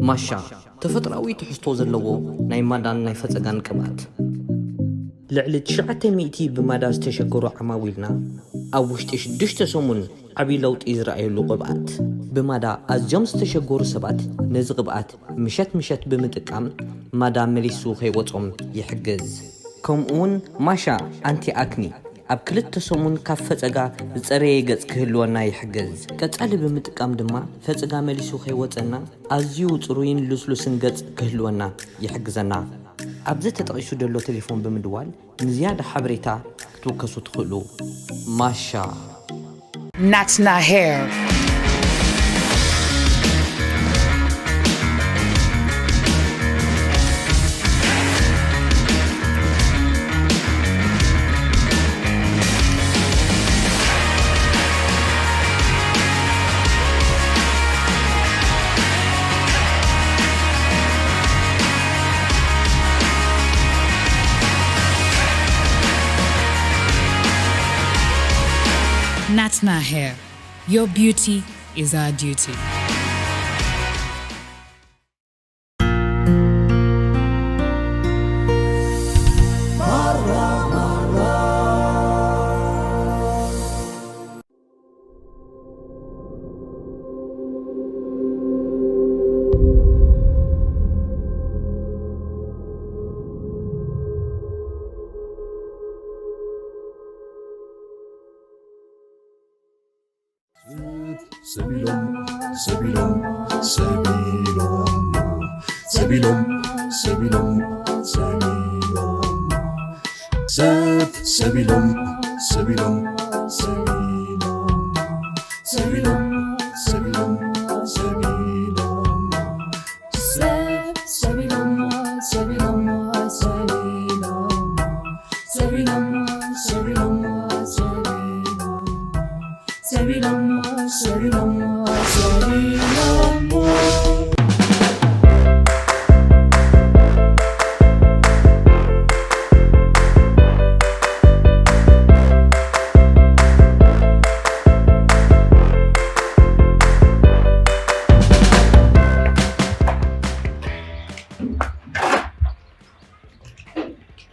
ማሻ፣ ተፈጥሮኣዊ ትሕዝቶ ዘለዎ ናይ ማዳን ናይ ፈጸጋን ቅብኣት። ልዕሊ ትሽዓተ ሚእቲ ብማዳ ዝተሸገሩ ዓማዊልና ኣብ ውሽጢ ሽዱሽተ ሰሙን ዓቢ ለውጢ ዝረኣየሉ ቅብኣት። ብማዳ ኣዝዮም ዝተሸገሩ ሰባት ነዚ ቅብኣት ምሸት ምሸት ብምጥቃም ማዳ መሊሱ ከይወጾም ይሕግዝ። ከምኡውን ማሻ ኣንቲ ኣክኒ ኣብ ክልተ ሰሙን ካብ ፈጸጋ ዝጸረየ ገጽ ክህልወና ይሕግዝ። ቀጻሊ ብምጥቃም ድማ ፈጸጋ መሊሱ ከይወጸና ኣዝዩ ጽሩይን ልስሉስን ገጽ ክህልወና ይሕግዘና። ኣብዚ ተጠቒሱ ዘሎ ቴሌፎን ብምድዋል ንዝያዳ ሓበሬታ ክትውከሱ ትኽእሉ። ማሻ። Natna Hair. Natna Hair. Your beauty is our duty. ሰቢሎም ሰቢሎም ሰቢሎም ሰቢሎም ሰቢሎም ሰቢሎም ሰብ ሰቢሎም ሰቢሎም ሰቢሎም ሰቢሎም ሰቢሎም ሰቢሎም ሰብ ሰቢሎም ሰቢሎም ሰቢሎም ሰቢሎም ሰቢሎም ሰቢሎም ሰቢሎሞ ሰቢሎሞ ሰቢሎሞ።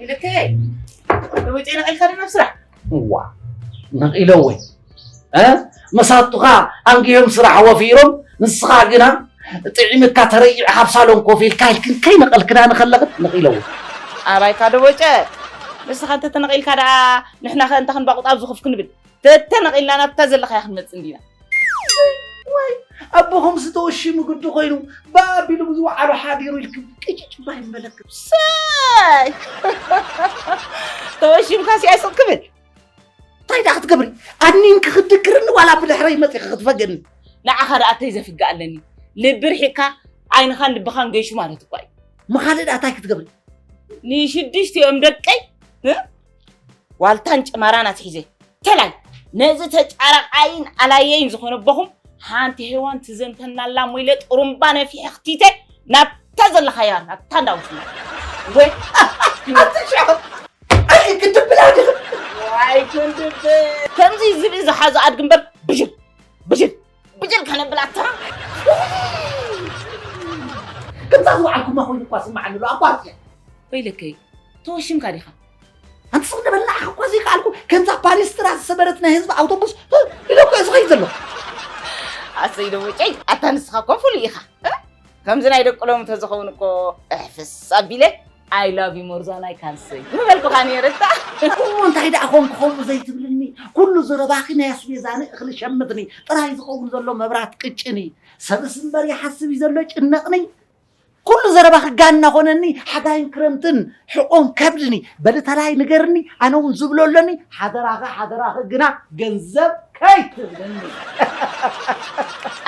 ኢልከ ደወጨ ነቒልካ ዶ ናብ ስራሕ? እዋ፣ ነቒለ ወይ እ? መሳቱኻ ኣንጊሆም ስራሕ ወፊሮም፣ ንስኻ ግና ጥዒምካ ተረይዕ ካብ ሳሎን ኮፍ ኢልካ ኢልክን ከይነቐልክና ንኸለኽን ነቒለ ወይ። ኣባይካ ደወጨ፣ ንስኻ እንተተነቒልካ ደኣ ንሕና ኸ እንታይ ክንባቑጥ ኣብዚ ኮፍ ክንብል? ተተነቒልና ናብታ ዘለኻያ ክንመጽእ እንዲና። ወይ ኣቦኹም ዝተወሽሙ ግዲ ኮይኑ ብኣቢሉ ብዝወዓሎ ሓዲሩ ኢልክም ቅጭጭ ባይ ምበለክም። ሰይ! ተወሺምካ ሲኣይ ስቕ ክብል። እንታይ ደኣ ክትገብሪ? ኣኒንኪ ክትድክርኒ ዋላ ብድሕረይ መጺኺ ክትፈግእኒ? ንዓኻ ደኣ እንታይ ዘፍግእ ኣለኒ? ልቢ ርሒቕካ ዓይንኻን ልብኻን ገይሹ ማለት እኳ እዩ። ምኻልእ ደኣ እንታይ ክትገብሪ? ንሽዱሽቲኦም ደቀይ፣ እ? ዋልታን ጭማራን ኣትሒዘ። ተላይ፣ ነዚ ተጫራቃይን ኣላየይን ዝኾነ ኣቦኹም ሓንቲ ሄዋን ትዘምተናላ እሞ ኢለ ጥሩምባ ነፊሐ ክቲተ ናብታ ዘለኻያ፣ ናብታ እንዳውስና። ወይ፣ ኣቲ ሻቕ፣ ኣይ፣ ክንድብላ ድኽም። ዋይ፣ ክንድብል። ከምዚ ዝብኢ ዝሓዞ ኣድጊ እምበር፣ ብጅል፣ ብጅል፣ ብጅል ከነብላታ። ከምዛ ዝወዓልኩማ ኮይኑ እኳ ስምዓኒ ኣሎ፣ ኣቋርጽ። ወይለከይ፣ ተወሽምካ ዲኻ? ኣንቲ ስቕ ንበል፣ ንዓኻ እኳ ዘይከኣልኩ፣ ከምዛ ፓሊስትራ ዝሰበረት ናይ ህዝቢ ኣውቶቡስ፣ ህ፣ ኢለ እኮ እየ ዝኸይድ ዘለኹ። ኣሰይ ደቦጨይ፣ ኣታ ንስኻ እኮ ፍሉይ ኢኻ። እ? ከምዚ ናይ ደቂ ሎሚ ተዝኸውን እኮ፣ እሕፍስ ኣቢለ፣ I love you more than I can say ምበልኩኻ ነይረ እታ። እሞ እንታይ ደኣ ኾንኩ ከምኡ ዘይትብልኒ? ኩሉ ዘረባኺ ናይ ኣስቤዛኒ እኽሊ ሸምትኒ፣ ጥራይ ዝኸውን ዘሎ መብራት ቅጭኒ። ሰብስ እምበር ይሓስብ እዩ ዘሎ ጭነቕኒ። ኩሉ ዘረባኺ ጋና ኾነኒ፣ ሓጋይን ክረምትን ሕቖን ከብድኒ። በሊ ተላይ ንገርኒ፣ ኣነ እውን ዝብሎ ኣለኒ። ሓደራኺ፣ ሓደራኺ ግና ገንዘብ ከይትብልኒ።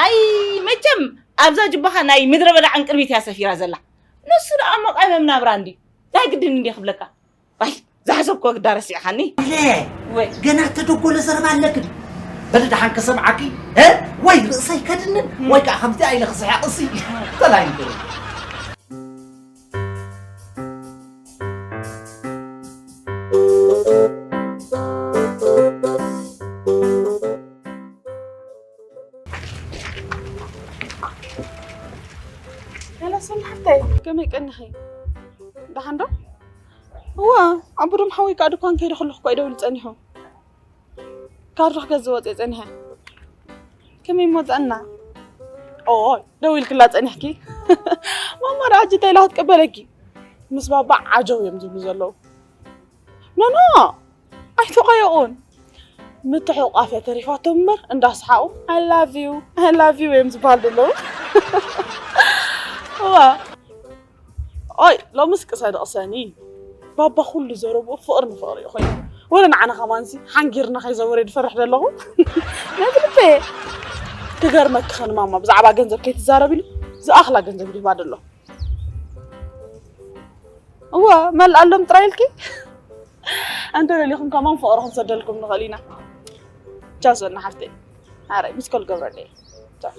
ኣይ፣ መቸም ኣብዛ ጅባኻ ናይ ምድረ በዳ ዕንቅርቢት እያ ሰፊራ ዘላ። ንሱ ደኣ እሞ ቀመም ናብራ እንድዩ። ናይ ግድን እንድየ ክብለካ። ኣይ፣ ዝሓሰብክዎ ግዳ ረሲዕኻኒ። ኢለ፣ ወይ። ገና እተደጎለ ዘረባ ኣለኪ ድዩ? በሊ ደሓን ከሰምዓኪ፣ እ? ወይ ርእሰይ ከድንን፣ ወይ ከዓ ከምዚኣ ኢለ ክስሕቕሲ። ተላይ ንገርኒ። ያለ ሰላም ሓፍተይ፣ ከመይ ቀኒኺ? ደሓን ዶ? እዋ፣ ኣቡዶም ሓወይ ከዓ ድኳን ከይደ ከለኹ እኮ እዩ ደውሉ ጸኒሑ። ካርዱ ክገዝእ ወፅየ ጸኒሐ። ከመይ እሞ ጥዕና? ኦ፣ ደዊልክላ ጸኒሕኪ? ማማ ደኣ ሕጂ እንታይ ኢላ ክትቀበለኪ? ምስ ባባ ዓጀው እዮም ዝብሉ ዘለዉ። ኖ፣ ኖ፣ ኣይተቐየቑን። ምትሕቑቓፍ እያ ተሪፋቶም እምበር እንዳሰሓቑ፣ "I love you, I love you" እዮም ዝበሃሉ ዘለዉ። እዋ። ኦይ፣ ሎምስ ቅሰ ድቕሰኒ። ባባ ኩሉ ዘረብኡ ፍቕሪ ንፍቕሪ እዩ ኮይኑ። ወለ ንዓና ከማንሲ ሓንጊርና ከይዘወረ ድፈርሕ ዘለኹ። ነዚ ልበ ክገርመኪ ኸን ማማ ብዛዕባ ገንዘብ ከይትዛረብ ኢሉ ዝኣኽላ ገንዘብ ይህባ ደሎ። እወ፣ መልኣሎም ጥራይ ኢልኪ? እንተ ደሊኹም ከማን ፍቕሪ ክንሰደልኩም ንኽእል ኢና። ቻው ሰና ሓፍተይ። ሓራይ፣ ሚስኮል ገብረለይ። ቻው።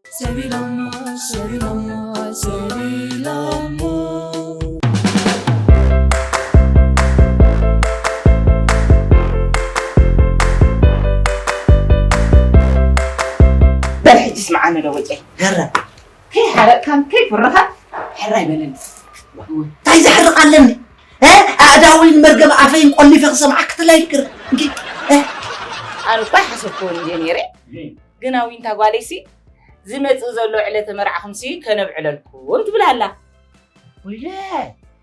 ሰቢሎሞ፣ ሰቢሎሞ፣ ሰቢሎሞ። በል ሕጂ ስምዓኒ ዶ ወጨይ? ገረብ። ከይሓረቕካን ከይኩርኻን ሕራይ በለኒ። እንታይ ዘሕርቕ ኣለኒ? እ? ኣእዳወይን መርገም ኣፈይን ቆሊፈ ክሰምዓካ ክትላይ ይቅር። እንኪ፣ እ? ኣነ እኳ ኣይሓሰብኩዎን እየ ነይረ። ግና ዊንታ ጓለይሲ፣ ዝመጽእ ዘሎ ዕለተ መርዓኹምሲ ከነብዕለልኩም ትብል ኣላ። ወይለ፣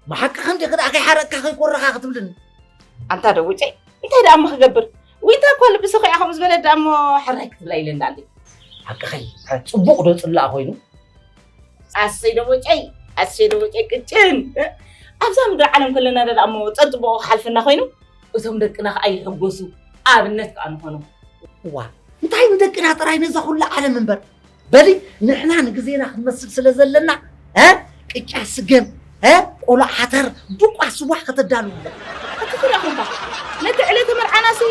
ብሓቂ ከምዚ ክድኣ ከይሓረቕካ ከይኮረኻ ክትብልኒ። ኣንታ ደውጨይ፣ እንታይ ደኣ እሞ ክገብር? ዊንታ እኳ ልቢ ሰኺዓ ከምኡ ዝበለት ደኣ እሞ ሕራይ ክትብላ ኢለ እንዳኣለይ። ሓቅኺ፣ ጽቡቕ ዶ ጽላእ ኮይኑ? ኣሰይ ደቦጨይ፣ ኣሰይ ደቦጨይ ቅጭን። ኣብዛ ምድሪ ዓለም ከለና ደኣ እሞ ጸጽቡቑ ክሓልፈና ኮይኑ፣ እቶም ደቅና ከኣ ይሕጎሱ፣ ኣብነት ከኣ ንኾኖም። እዋ፣ እንታይ ንደቅና ጥራይ ነዛ ኩላ ዓለም እምበር። በሊ፣ ንሕና ንግዜና ክንመስል ስለ ዘለና፣ እ? ቅጫ ስገም፣ እ? ቆሎ ዓተር፣ ዱቋ ስዋሕ ከተዳልውለን። እቲ ትሪኦ ኹንካ፣ ነቲ ዕለተ መርዓናሲ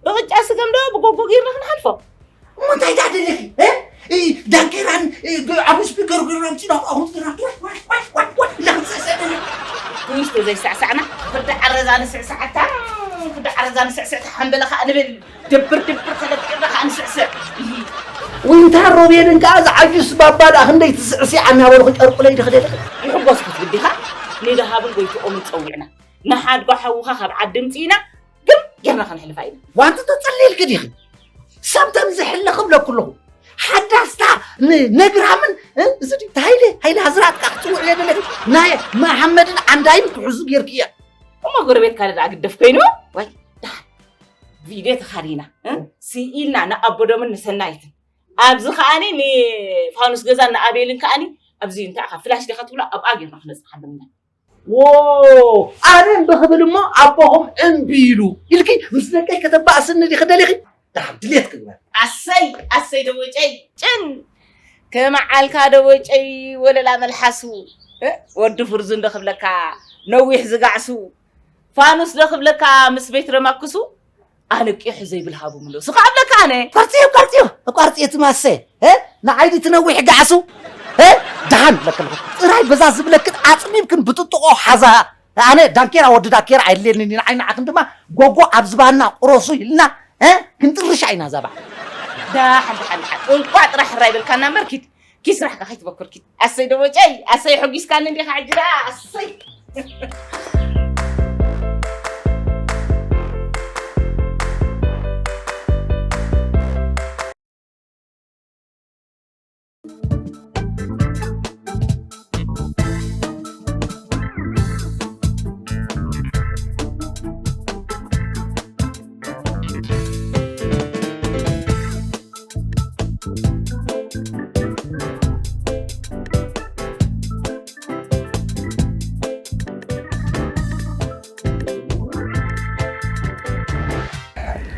ብቅጫ ስገም ዶ ብጎጎ ጌርና ክንሓልፎ? እሞ እንታይ ደኣ ደለኺ? እ? እ፣ ዳንኬራን፣ እ፣ ግ-፣ ዓቢ ስፒከር ገይርና ኣምጺእና ኣብኡ ገይርና ዋይ፣ ዋይ፣ ዋይ፣ ዋይ፣ ዋይ ኢልና ክንስዕስዕ ደለና። ትዊስት ዘይሳዕሳዕና፣ ክዳዕ ረዛ ንስዕስዓታ፣ ክዳዕ ረዛ ንስዕስዕታ ሓምበለ ከኣ ንብል፣ ድብር ድብር ተለቂቕና ከኣ ንስዕስዕ። እሂ። ዊንታ ሮቤልን ከኣ ዝዓዩስ ባባ ደኣ ክንደይ ትስዕስዕ እናበልኹ ጨርቁለይ ድኽደልኺ። ይሕጎስ ክትብል ዲኻ? ንደሃብን ጎይትኦምን ጸዊዕና፣ ንሓድጎ ሓውኻ ካብ ዓዲ ምጺእና፣ ግርም ጌርና ከነሕልፋ ኢና። ዋንቲ ተጸሊልኪ ዲኺ? ሰብ ተምዝሕሊ ክብለኩ ኣለኹ። ሓዳስታ ን-፣ ነግራምን፣ እ፣ እዚ ድዩ? ሃይለ፣ ሃይለ ሃዝራት ከኣ ክትጽውዕዮ ደለኺ። ናይ መሓመድን ዓንዳይን ክሕዙ ጌርክዮ። እሞ ጎረቤት ካልእ ደኣ ግደፍ ኮይኑ? ዋይ፣ ደሓን ቪድዮ ተኻሪና፣ እ፣ ስኢልና ንኣቦዶምን ንሰናይትን። ኣብዚ ከኣኒ ንፋኑስ ገዛን ንኣቤልን ከኣኒ ኣብዚ እንታይ ኢኻ ፍላሽ ዲኻ ትብሎ ኣብኣ ጌርና ክነጽንሓሎም ኢና። ዎ፣ ኣነ እምቢ ክብል እሞ ኣቦኹም እምቢ ኢሉ ኢልኪ ምስ ደቀይ ከተባእስኒ ዲኺ ደሊኺ? ደሓን ድሌት ክግበር። ኣሰይ፣ ኣሰይ ደቦጨይ፣ ጭን! ከመዓልካ ደቦጨይ ወለላ መልሓሱ፣ እ? ወዲ ፍርዙን ዶ ክብለካ ነዊሕ ዝጋዕሱ፣ ፋኑስ ዶ ክብለካ ምስ ቤት ረማክሱ፣ ኣነ ቂሑ ዘይብል ሃቡ ምለሱ ክኣብለካ ኣነ። ቆርጽዩ፣ ቆርጽዩ፣ ቆርጽዩ እቲ ማሰ፣ እ? ንዓይዲ እቲ ነዊሕ ጋዕሱ፣ እ? ደሓን ለከልኩ። ጥራይ በዛ ዝብለክን ኣጽቢብክን ብጥጥቆ ሓዛ። ኣነ ዳንኬራ ወዲ ዳንኬራ ኣየድልየንን እዩ። ንዓይ ንዓኽን ድማ ጎጎ ኣብ ዝባና ቁረሱ ኢልና፣ እ? ክንጥርሻ ኢና እዛ በዓል። ደሓን፣ ደሓን፣ ደሓን። እንቋዕ ጥራሕ ሕራይ በልካና እምበር ኪድ፣ ኪድ ስራሕካ ከይትበኩር ኪድ። ኣሰይ ደቦጨይ፣ ኣሰይ ሐጒስካኒ እንዲኻ ሕጂ ደኣ፣ ኣሰይ።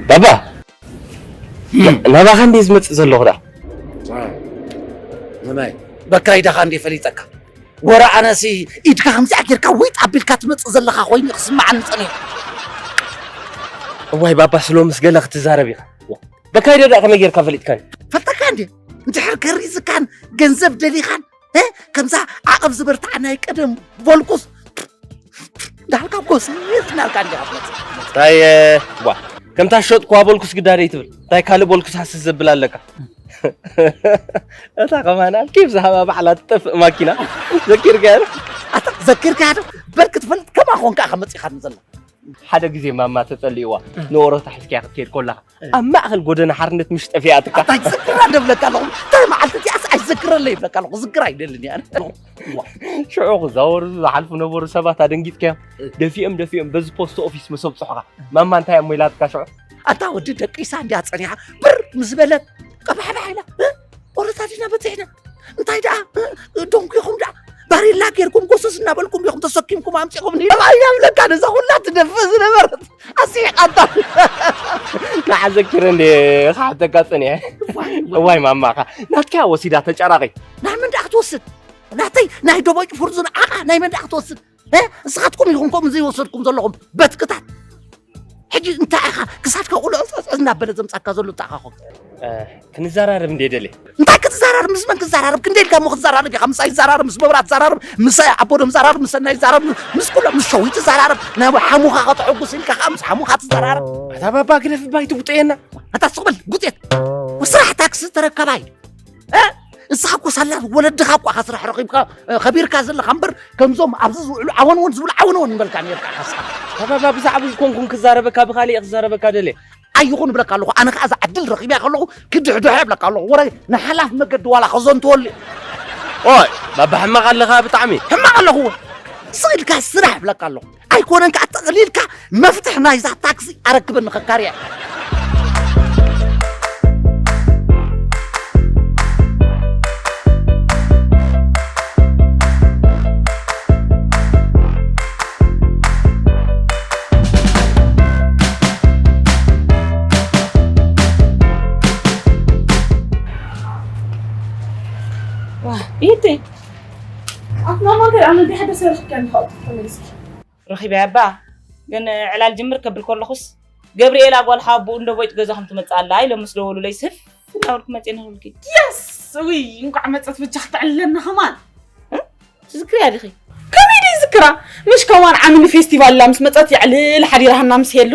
ባባ፣ ናባኻ እንድየ ዝመጽእ ዘለኹ ደኣ። ነማይ፣ በካይ ዳኻ እንድየ ፈሊጠካ። ወረ ኣነሲ ኢድካ ከምዚኣ ጌርካ ወይ ኣቢልካ ትመጽእ ዘለኻ ኮይኑ ክስምዓኒ ጸኒሑ። እዋይ ባባ፣ ስሎምስ ገለ ክትዛረብ ኢኻ። በካይ ደኣ ከመይ ጌርካ ፈሊጥካኒ? ፈልጠካ እንድየ። እንድሕር ከሪዝካን ገንዘብ ደሊኻን፣ እ፣ ከምዛ ዓቐብ ዝበርትዓ ናይ ቀደም ቮልኩስ እንዳልካ ጎስ እናልካ እንዲኻ ትመጽእ። እንታይ፣ እ፣ ዋ፣ ከምታ ሸጥኩዋ በልኩስ ግዳደይ ትብል፣ እንታይ ካልእ በልኩስ ሃስስ ዘብል ኣለካ? እታ ከማን ኣብ ኬፍ ዝሃባ ባዕላ ትጠፍእ ማኪና። ዘኪርካያ ዶ? ኣታ ዘኪርካያ ዶ? በል ክትፈልጥ ከማ ኾንካ ኢኻ መጺኻኒ ዘላ። ሓደ ግዜ ማማ ተጸሊእዋ፣ ንኦሮታ ሒዝካያ ክትከይድ ኮላኻ፣ ኣብ ማእኸል ጎደና ሓርነት ምሽ ጠፊኣትካ። ኣታ ዝክራ ደብለካ ኣለኹ። እንታይ መዓልቲ እዚኣስ ኣይዘክረለይ ይብለካ ኣለኹ። ዝክር ኣይደልን እየ ኣነ። ሽዑ ክዛወሩ ዝሓልፉ ነበሩ ሰባት ኣደንጊጥካዮም። ደፊኦም ደፊኦም በዚ ፖስት ኦፊስ ምስ ኣብጽሑኻ፣ ማማ እንታይ እሞ ኢላትካ ሽዑ? ኣታ ወዲ ደቂሳ እንድያ ጸኒሓ ብር ምስ በለት ቀባሕባሕ ኢላ፣ እ? ኦረታ ዲና በጺሕና? እንታይ ደኣ? እ? ዶንኪኹም ደኣ ባሪላ ጌርኩም ጎሰስ እናበልኩም ዲኹም ተሰኪምኩም ኣምጺኹም? ንባይና ብለካ ነዛ ኩላ ትደፍእ ዝነበረት ኣስሒቓታ። ንዓ ዘኪረ እንዴ ክሓተካ ጸኒሐ። እዋይ ማማኻ፣ ናትካ ወሲዳ ተጨራቒ። ናይ መን ደኣ ክትወስድ? ናተይ ናይ ደቦጭ ፍርዙ ንዓኻ ናይ መን ደኣ ክትወስድ? እ? ንስኻትኩም ኢኹም ከምኡ ዘይወሰድኩም ዘለኹም በትክታት። ሕጂ እንታይ ኢኻ ክሳድካ ቁልዕጽዕጽዕ እናበለ ዘምጻካ ዘሎ እንታይ ኢኻ ኾን? እ፣ ክንዘራረብ እንዴ ደልየ። እንታይ ክትዘራረብ? ምስ መን ክትዘራረብ? ክንደይ ኢልካ እሞ ክትዘራረብ ኢኻ? ምስ ኣይዘራረብ፣ ምስ መብራት ዘራረብ፣ ምስ ኣቦዶም ዘራረብ፣ ምስ ሰናይ ዘራረብ፣ ምስ ኩሎም፣ ምስ ሸዊት ዘራረብ። ናብ ሓሙኻ ከተሐጉስ ኢልካ ኸዓ ምስ ሓሙኻ ትዘራረብ። ኣታ ባባ ግደፍ ባይ ትጉጠየና። ኣታ ስቕ በል ጉጤት። ስራሕ ታክሲ ተረካባይ። እ? ንስኻ እኮ ሳላ ወለድኻ እኮ ኢኻ ስራሕ ረኺብካ፣ እ፣ ከቢርካ ዘለኻ እምበር፣ ከምዞም ኣብዚ ዝውዕሉ ዓወንወን ዝብሉ ዓወንወን ምበልካ ነይርካ ኢኻ ንስኻ። ኣታ ባባ ብዛዕባ ይኮንኩን ክዛረበካ ብኻልእ እየ ክዛረበካ ደልየ። ኣይኹን እብለካ ኣለኹ። ኣነ ኸዓ እዛ ዕድል ረኺበያ ከለኹ ክድሕድሖ እብለካ ኣለኹ። ወረ ንሓላፍ መገዲ ዋላ ከዘንትወሉ። ኦይ፣ ባባ ሕማቕ ኣለኻ ብጣዕሚ። ሕማቕ ኣለኹ። ስቕ ኢልካ ስራሕ እብለካ ኣለኹ። ኣይኮነን ከኣ ጠቕሊልካ መፍትሕ ናይዛ ታክሲ ኣረክበኒ ከካርያ። ዋ፣ ኢቲ። ኣት ማማ እንታይ ደኣ ነዲ ሓደ ሰብ ረኺብካ እንዲ ኻወጥ ተመሊስኪ? ረኺበያ እባ። ግን ዕላል ጅምር ከብል ከለኹስ፣ ገብርኤላ ጓል ሓወቦኡ እንዶ ቦጭ ገዛኹም ትመጽእ ኣላ ኢሎም ምስ ደወሉለይ ስፍ እናበልኩ መጽየ ንኽብልኪ። የስ! ውይ፣ እንቋዕ መጸት በጃኺ ተዕልለና ኸማን። እ? ትዝክርያ ዲኺ? ከመይ ደይዝክራ? ምሽ ከማን ዓሚ ንፌስቲቫል ኢላ ምስ መጸት የዕልል ሓዲራሃና ምስ ሄሉ።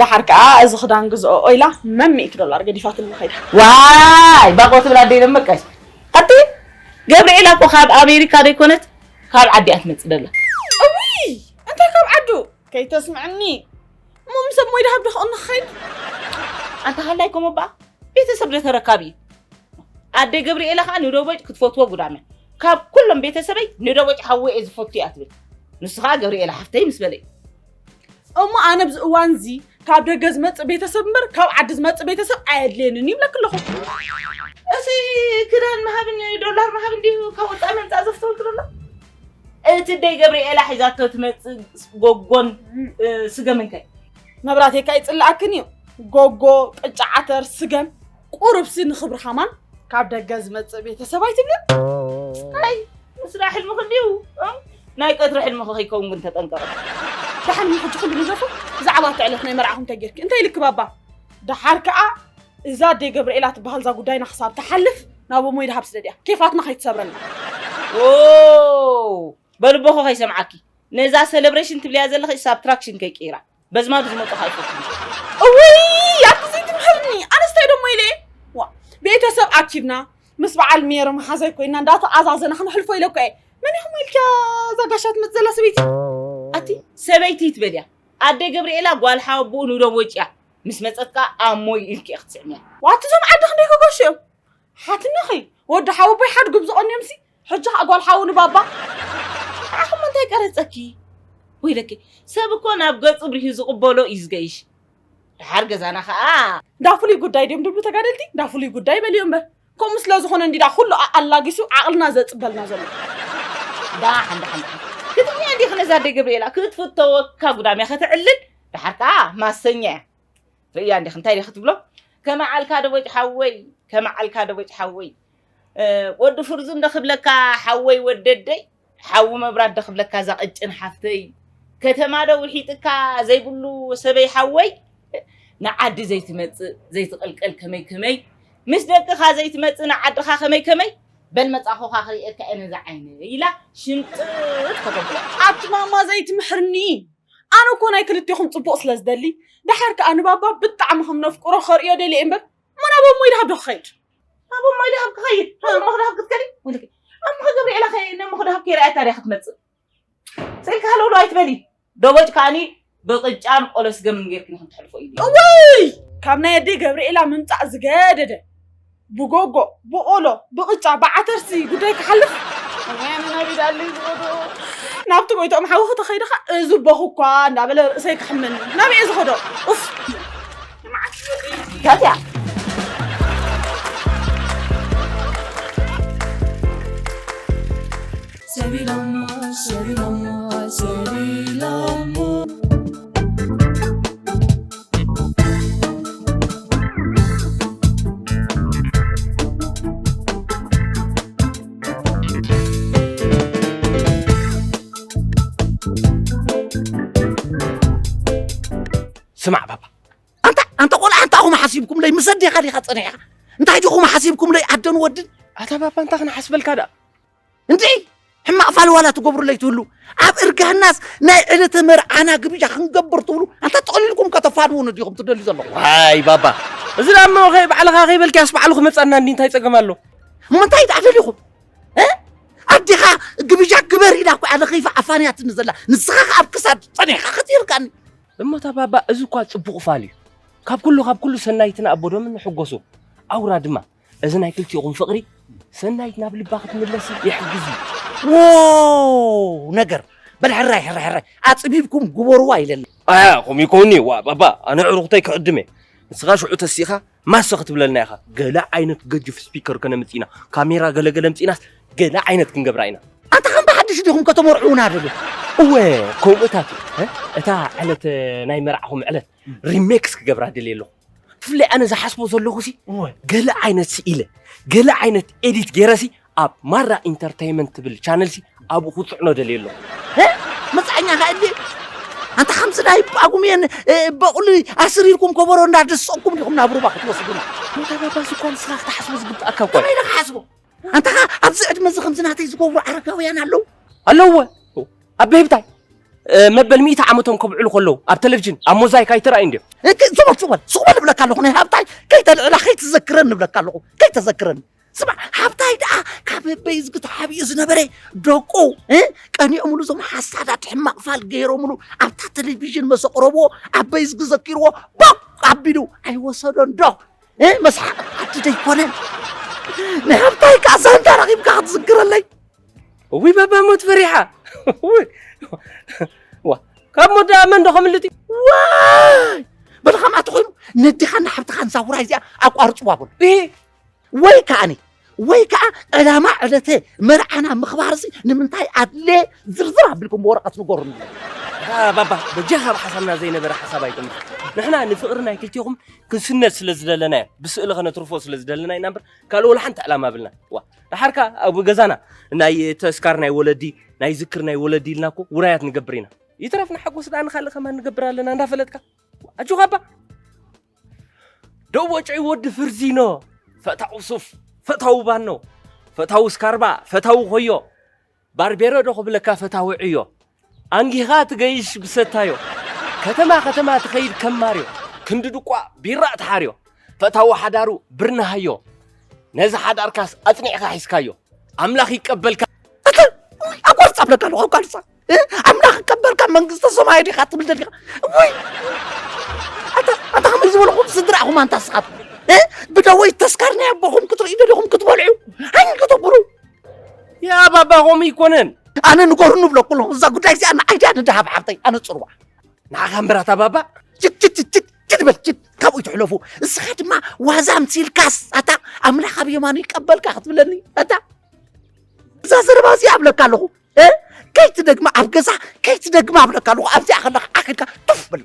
ደሓር ከኣ እዚ ክዳን ግዝኦ ኢላ መን ሚእቲ ዶላር ገዲፋትልና ኸይዳ። ዋይ፣ ባቆ ትብል ኣደይ ደመቀሽ። ኣቲ ገብርኤላ እኮ ካብ ኣሜሪካ ደይኮነት፣ ካብ ዓዲ እያ ትመጽእ ደላ። እውይ፣ እንታይ ካብ ዓዱ? ከይተስምዐኒ። እሞ ምስ ሰብ ሞይ ደሃብ ዶ ክቕንኽ ኸይድ? ኣንታ ሃላይ ኮሞ እባ ቤተሰብ ዶ ተረካቢ እዩ? ኣደይ ገብርኤላ ኸኣ ንደቦጭ ክትፈትዎ ጉዳም እያ። ካብ ኩሎም ቤተሰበይ ንደቦጭ ሓወይ እየ ዝፈቱ እያ ትብል። ንሱ ኸኣ ገብርኤላ ሓፍተይ ምስ በለ እዩ። እሞ ኣነ ኣብዚ እዋን እዚ ካብ ደገ ዝመጽእ ቤተሰብ እምበር ካብ ዓዲ ዝመጽእ ቤተሰብ ኣየድልየንን እዩ ይብለኪ ኣለኹ። እዚ ክዳን ምሃብን ዶላር ምሃብን ድዩ ካብ ወጻኢ መምጻእ ዘፍተወልኪ ዘሎ? እቲ ደይ ገብርኤላ ሒዛቶ ትመጽእ ጎጎን፣ እ፣ ስገምን ከ? መብራቴካ ይጽልኣክን እዩ። ጎጎ፣ ቅጫ ዓተር፣ ስገም፣ ቁሩብሲ ንኽብሪ ኸማን ካብ ደገ ዝመጽእ ቤተሰብ ኣይትብልን? ኣይ፣ ምስራ ሕልምኺ ድዩ? እ? ናይ ቀትሪ ሕልምኺ ከይከውን ግን ተጠንቀቒ። ደሓን ሕጂ ኩሉ ንገፎ፣ ብዛዕባ እቲ ዕለት ናይ መርዓኹም እንታይ ጌርኪ? እንታይ ኢልኪ ባባ? ደሓር ከኣ እዛ ኣደይ ገብርኤላ ትበሃል እዛ ጉዳይና ክሳብ ትሓልፍ ናብ እሞይ ደሃብ ስደድያ። ኬፋትና ከይትሰብረልና። ዎ! በልቦኹ ከይሰምዓኪ። ነዛ ሰለብሬሽን ትብልያ ዘለኺ ሳብትራክሽን ከይቅይራ። በዝማዱ ዝመጹ ከኣ ይፈትኑ። እውይ፣ ኣቲ ዘይትምህርኒ። ኣነስ እንታይ ደሞ ኢለ? ዋ፣ ቤተሰብ ኣኪብና፣ ምስ በዓል ሜሮ መሓዛይ ኮይና እንዳተኣዛዘና ክነሕልፎ ኢለ እኮ እየ። መን ኢኹም ኢልኪያ እዛ ጋሻ ትመጽእ ዘላ ሰበይቲ? ኣቲ ሰበይቲ ትበልያ። ኣደ ገብርኤላ ጓል ሓወቦኡ ንደም ወጭያ ምስ መጸት ከኣ ኣሞይ ኢልኪ ኢኺ ትስዕምያ። ዋቲ እዞም ዓዲ ክንደይ ከገሹ እዮም? ሓትነኺ ወዲ ሓወቦይ ሓድጉ ብዝቐንዮምሲ ሕጂ ከኣ ጓል ሓው ንባባ። ንዓኹም እንታይ ቀረጸኪ? ወይለኪ ሰብ እኮ ናብ ገጹ ብሪሁ ዝቕበሎ እዩ ዝገይሽ። ደሓር ገዛና ከኣ። እንዳ ፍሉይ ጉዳይ ድዮም ድብሉ ተጋደልቲ? እንዳ ፍሉይ ጉዳይ በልዮ እምበር። ከምኡ ስለ ዝኾነ እንዲዳ ኩሉ ኣላጊሱ ዓቕልና ዘጽበልና ዘሎ። ዳሓን፣ ዳሓን፣ ዳሓን። ክትምንያ እንዲኺ ነዛ ኣደ ገብርኤላ ክትፍተወካ ጉዳምያ ከተዕልል፣ ደሓር ከኣ ማሰኛ እያ። ርእያ እንዲኺ እንታይ ዲኺ ትብሎ? ከመዓልካ ደቦጭ ሓወይ፣ ከመዓልካ ደቦጭ ሓወይ። እ፣ ወዲ ፍርዙ እንዶ ክብለካ ሓወይ ወደደይ፣ ሓዊ መብራት ዶ ክብለካ እዛ ቅጭን ሓፍተይ። ከተማ ዶ ውሒጥካ ዘይብሉ ሰበይ ሓወይ። ንዓዲ ዘይትመጽእ ዘይትቕልቀል ከመይ ከመይ፣ ምስ ደቅኻ ዘይትመጽእ ንዓድኻ ከመይ ከመይ፣ በል መጻኹኻ ክርእየካ እየ ነዛ ዓይነይ ኢላ ሽምጥጥ ከተብሎ። ኣቲ ማማ ዘይትምሕርኒ፣ ኣነ እኮ ናይ ክልቴኹም ጽቡቕ ስለ ዝደሊ፣ ደሓር ከኣ ንባባ ብጣዕሚ ከም ነፍቅሮ ከርእዮ ደልየ እምበር፣ ሞና ኣቦ እሞ ይድሃብ ዶ ክኸይድ? ኣቦ እሞ ይድሃብ ክኸይድ? እሞ ክድሃብ ክትከዲ? ወይለኪ፣ ኣሞ ገብርኤላ ከ-፣ ነሞ ክድሃብ ከይረኣያ ታዲያ ክትመጽእ? ስኢልካ ሃለውለው ኣይትበሊ። ደቦጭ ከኣኒ ብቕጫን ቆሎ ስገምን ጌርክኒ ክንተሕልፎ እዩ። እውይ! ካብ ናይ ኣደይ ገብርኤላ ምምጻእ ዝገደደ። ብጎጎ፣ ብቆሎ፣ ብቕጫ፣ ብዓተርሲ ጉዳይ ክሓልፍ። እውይ፣ ኣነ ናበይ ደኣ ኣለይ ዝኸዶ? ናብቲ ጎይትኦም ሓውኺ ተኸይድኻ፣ እዚ ኣቦኺ እኳ እንዳበለ ርእሰይ ክሕመኒ። ናበይ እየ ዝኸዶ? ኡፍ! መዓት ወደይ። ካብዚኣ። ሰቢሎሞ፣ ሰቢሎሞ፣ ሰቢሎሞ። ስማዕ ባባ። ኣንታ፣ ኣንታ ቆልዓ፣ ኣንታ ኣኹም ሓሲብኩምለይ ምስ ኣዴኻ ዲኻ ጸኒሕካ? እንታይ ዲኹም ሓሲብኩምለይ ኣደን ወድን? ኣታ ባባ፣ እንታይ ክንሓስበልካ ደኣ? እንድዒ፣ ሕማቕ ፋልዋላ ትገብሩለይ ትህሉ። ኣብ እርጋናስ ናይ ዕለተ መርዓና ግብዣ ክንገብር ትብሉ፣ ኣንታ ጠቕሊልኩም ከተፋንዉኒ ዲኹም ትደልዩ ዘለኹም? ዋይ ባባ፣ እዚ ደኣ እሞ ከይ ባዕልኻ ከይበልክያስ ባዕሉ ክመጻና እንዲ እንታይ ጸገም ኣሎ? እሞ እንታይ ደኣ ደሊኹም? እ? ኣዴኻ ግብዣ ግበር ኢላ እኮ እያ ለኸይፋ ኣፋንያትኒ ዘላ። ንስኻ ከኣ ኣብ ክሳድ ጸኒሕካ ክትይርካኒ። እሞ እታ ባባ፣ እዚ እኳ ጽቡቕ ፋል እዩ። ካብ ኩሉ፣ ካብ ኩሉ ሰናይትና ኣቦ ዶ ምንሕጎሱ? ኣውራ ድማ፣ እዚ ናይ ክልቲኦኹም ፍቕሪ ሰናይት ናብ ልባ ክትምለስ ይሕግዝ እዩ። ዎ ነገር። በል ሕራይ፣ ሕራይ፣ ሕራይ። ኣጽቢብኩም ግበርዋ ኢለኒ። ኣያ፣ ከምኡ ይከውንኒ፣ ዋ፣ ባባ፣ ኣነ ዕሩኽተይ ክዕድም እየ። ንስኻ ሽዑ ተሲኻ ማሰ ክትብለልና ኢኻ። ገለ ዓይነት ገጅፍ ስፒከር ከነምጽእ ኢና። ካሜራ ገለ ገለ ኣምጺእናስ ገለ ዓይነት ክንገብራ ኢና። ኣንታ ከም ብሓድሽ ዲኹም ከተመርዕዉና ደሎ? እወ፣ ከምኡታት እዩ። እ? እታ ዕለት፣ ናይ መርዓኹም ዕለት ሪሜክስ ክገብራ ደልየ ኣለኹ። ብፍላይ ኣነ ዝሓስቦ ዘለኹሲ፣ እወ። ገለ ዓይነት ስኢለ፣ ገለ ዓይነት ኤዲት ገይረሲ ኣብ ማራ ኢንተርቴይመንት ትብል ቻነልሲ ኣብኡ ክጽዕኖ ደልየ ኣለኹ። እ? መጽዓኛ ከኣ እንዴ? ኣንታ ከምዚ ናይ ጳጉሜን፣ እ፣ በቑሊ ኣስሪርኩም ከበሮ እንዳደሰቕኩም ዲኹም ናብ ሩባ ክትወስዱና? እንታይ ባባ፣ እዚ እኳ ንስኻ ክትሓስቦ ዝግብኣካ እኳ እዩ። ከመይ ኢለ ክሓስቦ? ኣንታ ኸ ኣብዚ ዕድመ እዚ ከምዚ ናተይ ዝገብሩ ኣረጋውያን ኣለዉ? ኣለውወ። ኣበይ ብታይ? እ፣ መበል ሚእቲ ዓመቶም ከብዕሉ ከለዉ ኣብ ቴሌቪዥን ኣብ ሞዛይክ ኣይትረኣዩ እንድዮም? እክ-፣ ዝበል፣ ዝበል፣ ስቕ በል እብለካ ኣለኹ። ናይ ሃብታይ ከይተልዕላ ከይትዘክረኒ እብለካ ኣለኹ። ከይተዘክረኒ። ስማዕ፣ ሃብታይ ደኣ ካብ ኣበይ እዝጊ ተሓቢኡ ዝነበረ ደቁ፣ እ፣ ቀኒኦምሉ እዞም ሓሳዳት ሕማቕ ፋል ገይሮምሉ ኣብታ ቴሌቪዥን መስ ኣቕረብዎ ኣበይ እዝጊ ዘኪርዎ ቦቕ ኣቢሉ ኣይወሰዶን ዶ? እ፣ መስሓቕ ዓዲ ደይኮነን። ናይ ሃብታይ ከኣ ዛንታ ረኺብካ ክትዝክረለይ። እውይ ባባ ሞት ፈሪሓ። እውይ። ዋ፣ ካብ ሞት ደኣ መን ዶ ከምልጥ እዩ? ዋይ! በል ከምኣ ተኾይኑ ነዲኻን ንሓብትኻን እዛ ውራይ እዚኣ ኣቋርጽዋ በሉ። እሂ። ወይ ከኣኒ፣ ወይ ከኣ ዕላማ ዕለተ መርዓና ምኽባርሲ ንምንታይ ኣድልየ ዝርዝር ኣቢልኩም ብወረቐት ንገሩኒ። ኣ፣ ባባ፣ በጃኻ ኣብ ሓሳብና ዘይነበረ ሓሳብ ኣይተምጽእ። ንሕና ንፍቕሪ ናይ ክልቴኹም ክንስነድ ስለ ዝደለናዮ፣ ብስእሊ ከነትርፎ ስለ ዝደለና ኢና እምበር፣ ካልእ ወላ ሓንቲ ዕላማ ኣብልና። ዋ፣ ደሓር ከኣ ኣብ ገዛና ናይ ተስካር ናይ ወለዲ፣ ናይ ዝክር ናይ ወለዲ ኢልና እኮ ውራያት ንገብር ኢና። ይትረፍ ንሓጎስ ደኣ ንኻልእ ከማን ንገብር ኣለና እንዳፈለጥካ። ኣጆኻ እባ። ደቦጭ ወዲ ፍርዚኖ፣ ፈታው ሱፍ፣ ፈታው ባኖ፣ ፈታው ስካርባ፣ ፈታው ኾዮ፣ ባርቤሮ ዶ ክብለካ ፈታዊ ዕዮ፣ ኣንጊኻ ትገይሽ ብሰታዮ፣ ከተማ ከተማ ትኸይድ ከም ማርዮ፣ ክንዲ ድቋ ቢራ ትሓርዮ፣ ፈታዊ ሓዳሩ ብርንሃዮ፣ ነዚ ሓዳርካስ ኣጽኒዕካ ሒዝካዮ፣ ኣምላኽ ይቀበልካ። ኣተ-፣ ኣቋርጻ እብለካ ኣለኹ፣ ኣቋርጻ። እ? ኣምላኽ ይቀበልካ መንግስተ ሰማይ ዲኻ ትብል ደሊኻ? ውይ! ኣታ፣ ኣታ ከመይ ዝበልኹም ስድራኹም ኣንታ ስኻትኩም? እ? ብደወይ ተስካር ናይ ኣቦኹም ክትርእዩ ደሊኹም ክትበልዑ? ሃኝ ከተብሉ? ያ ባባ፣ ከምኡ ኣይኮነን። ኣነ ንገሩኒ እብለኩ ኣለኹ። እዛ ጉዳይ እዚኣ ንዓይ ድያ ንደሃብ ሓብተይ? ኣነ ጽርዋ። ንዓኻ እምበር ኣታ ባባ። ችት፣ ችት፣ ችት፣ ችት በል፣ ችት። ካብኡ ይትሕለፉ። እስኻ ድማ ዋዛ ኣምሲልካስ፣ ኣታ ኣምላኽ ኣብ የማኑ ይቀበልካ ክትብለኒ? ኣታ እዛ ዘረባ እዚኣ እብለካ ኣለኹ። እ? ከይትደግማ ኣብ ገዛ፣ ከይትደግማ እብለካ ኣለኹ። ኣብዚኣ ከለኻ ዓኽ ኢልካ ቱፍ በል።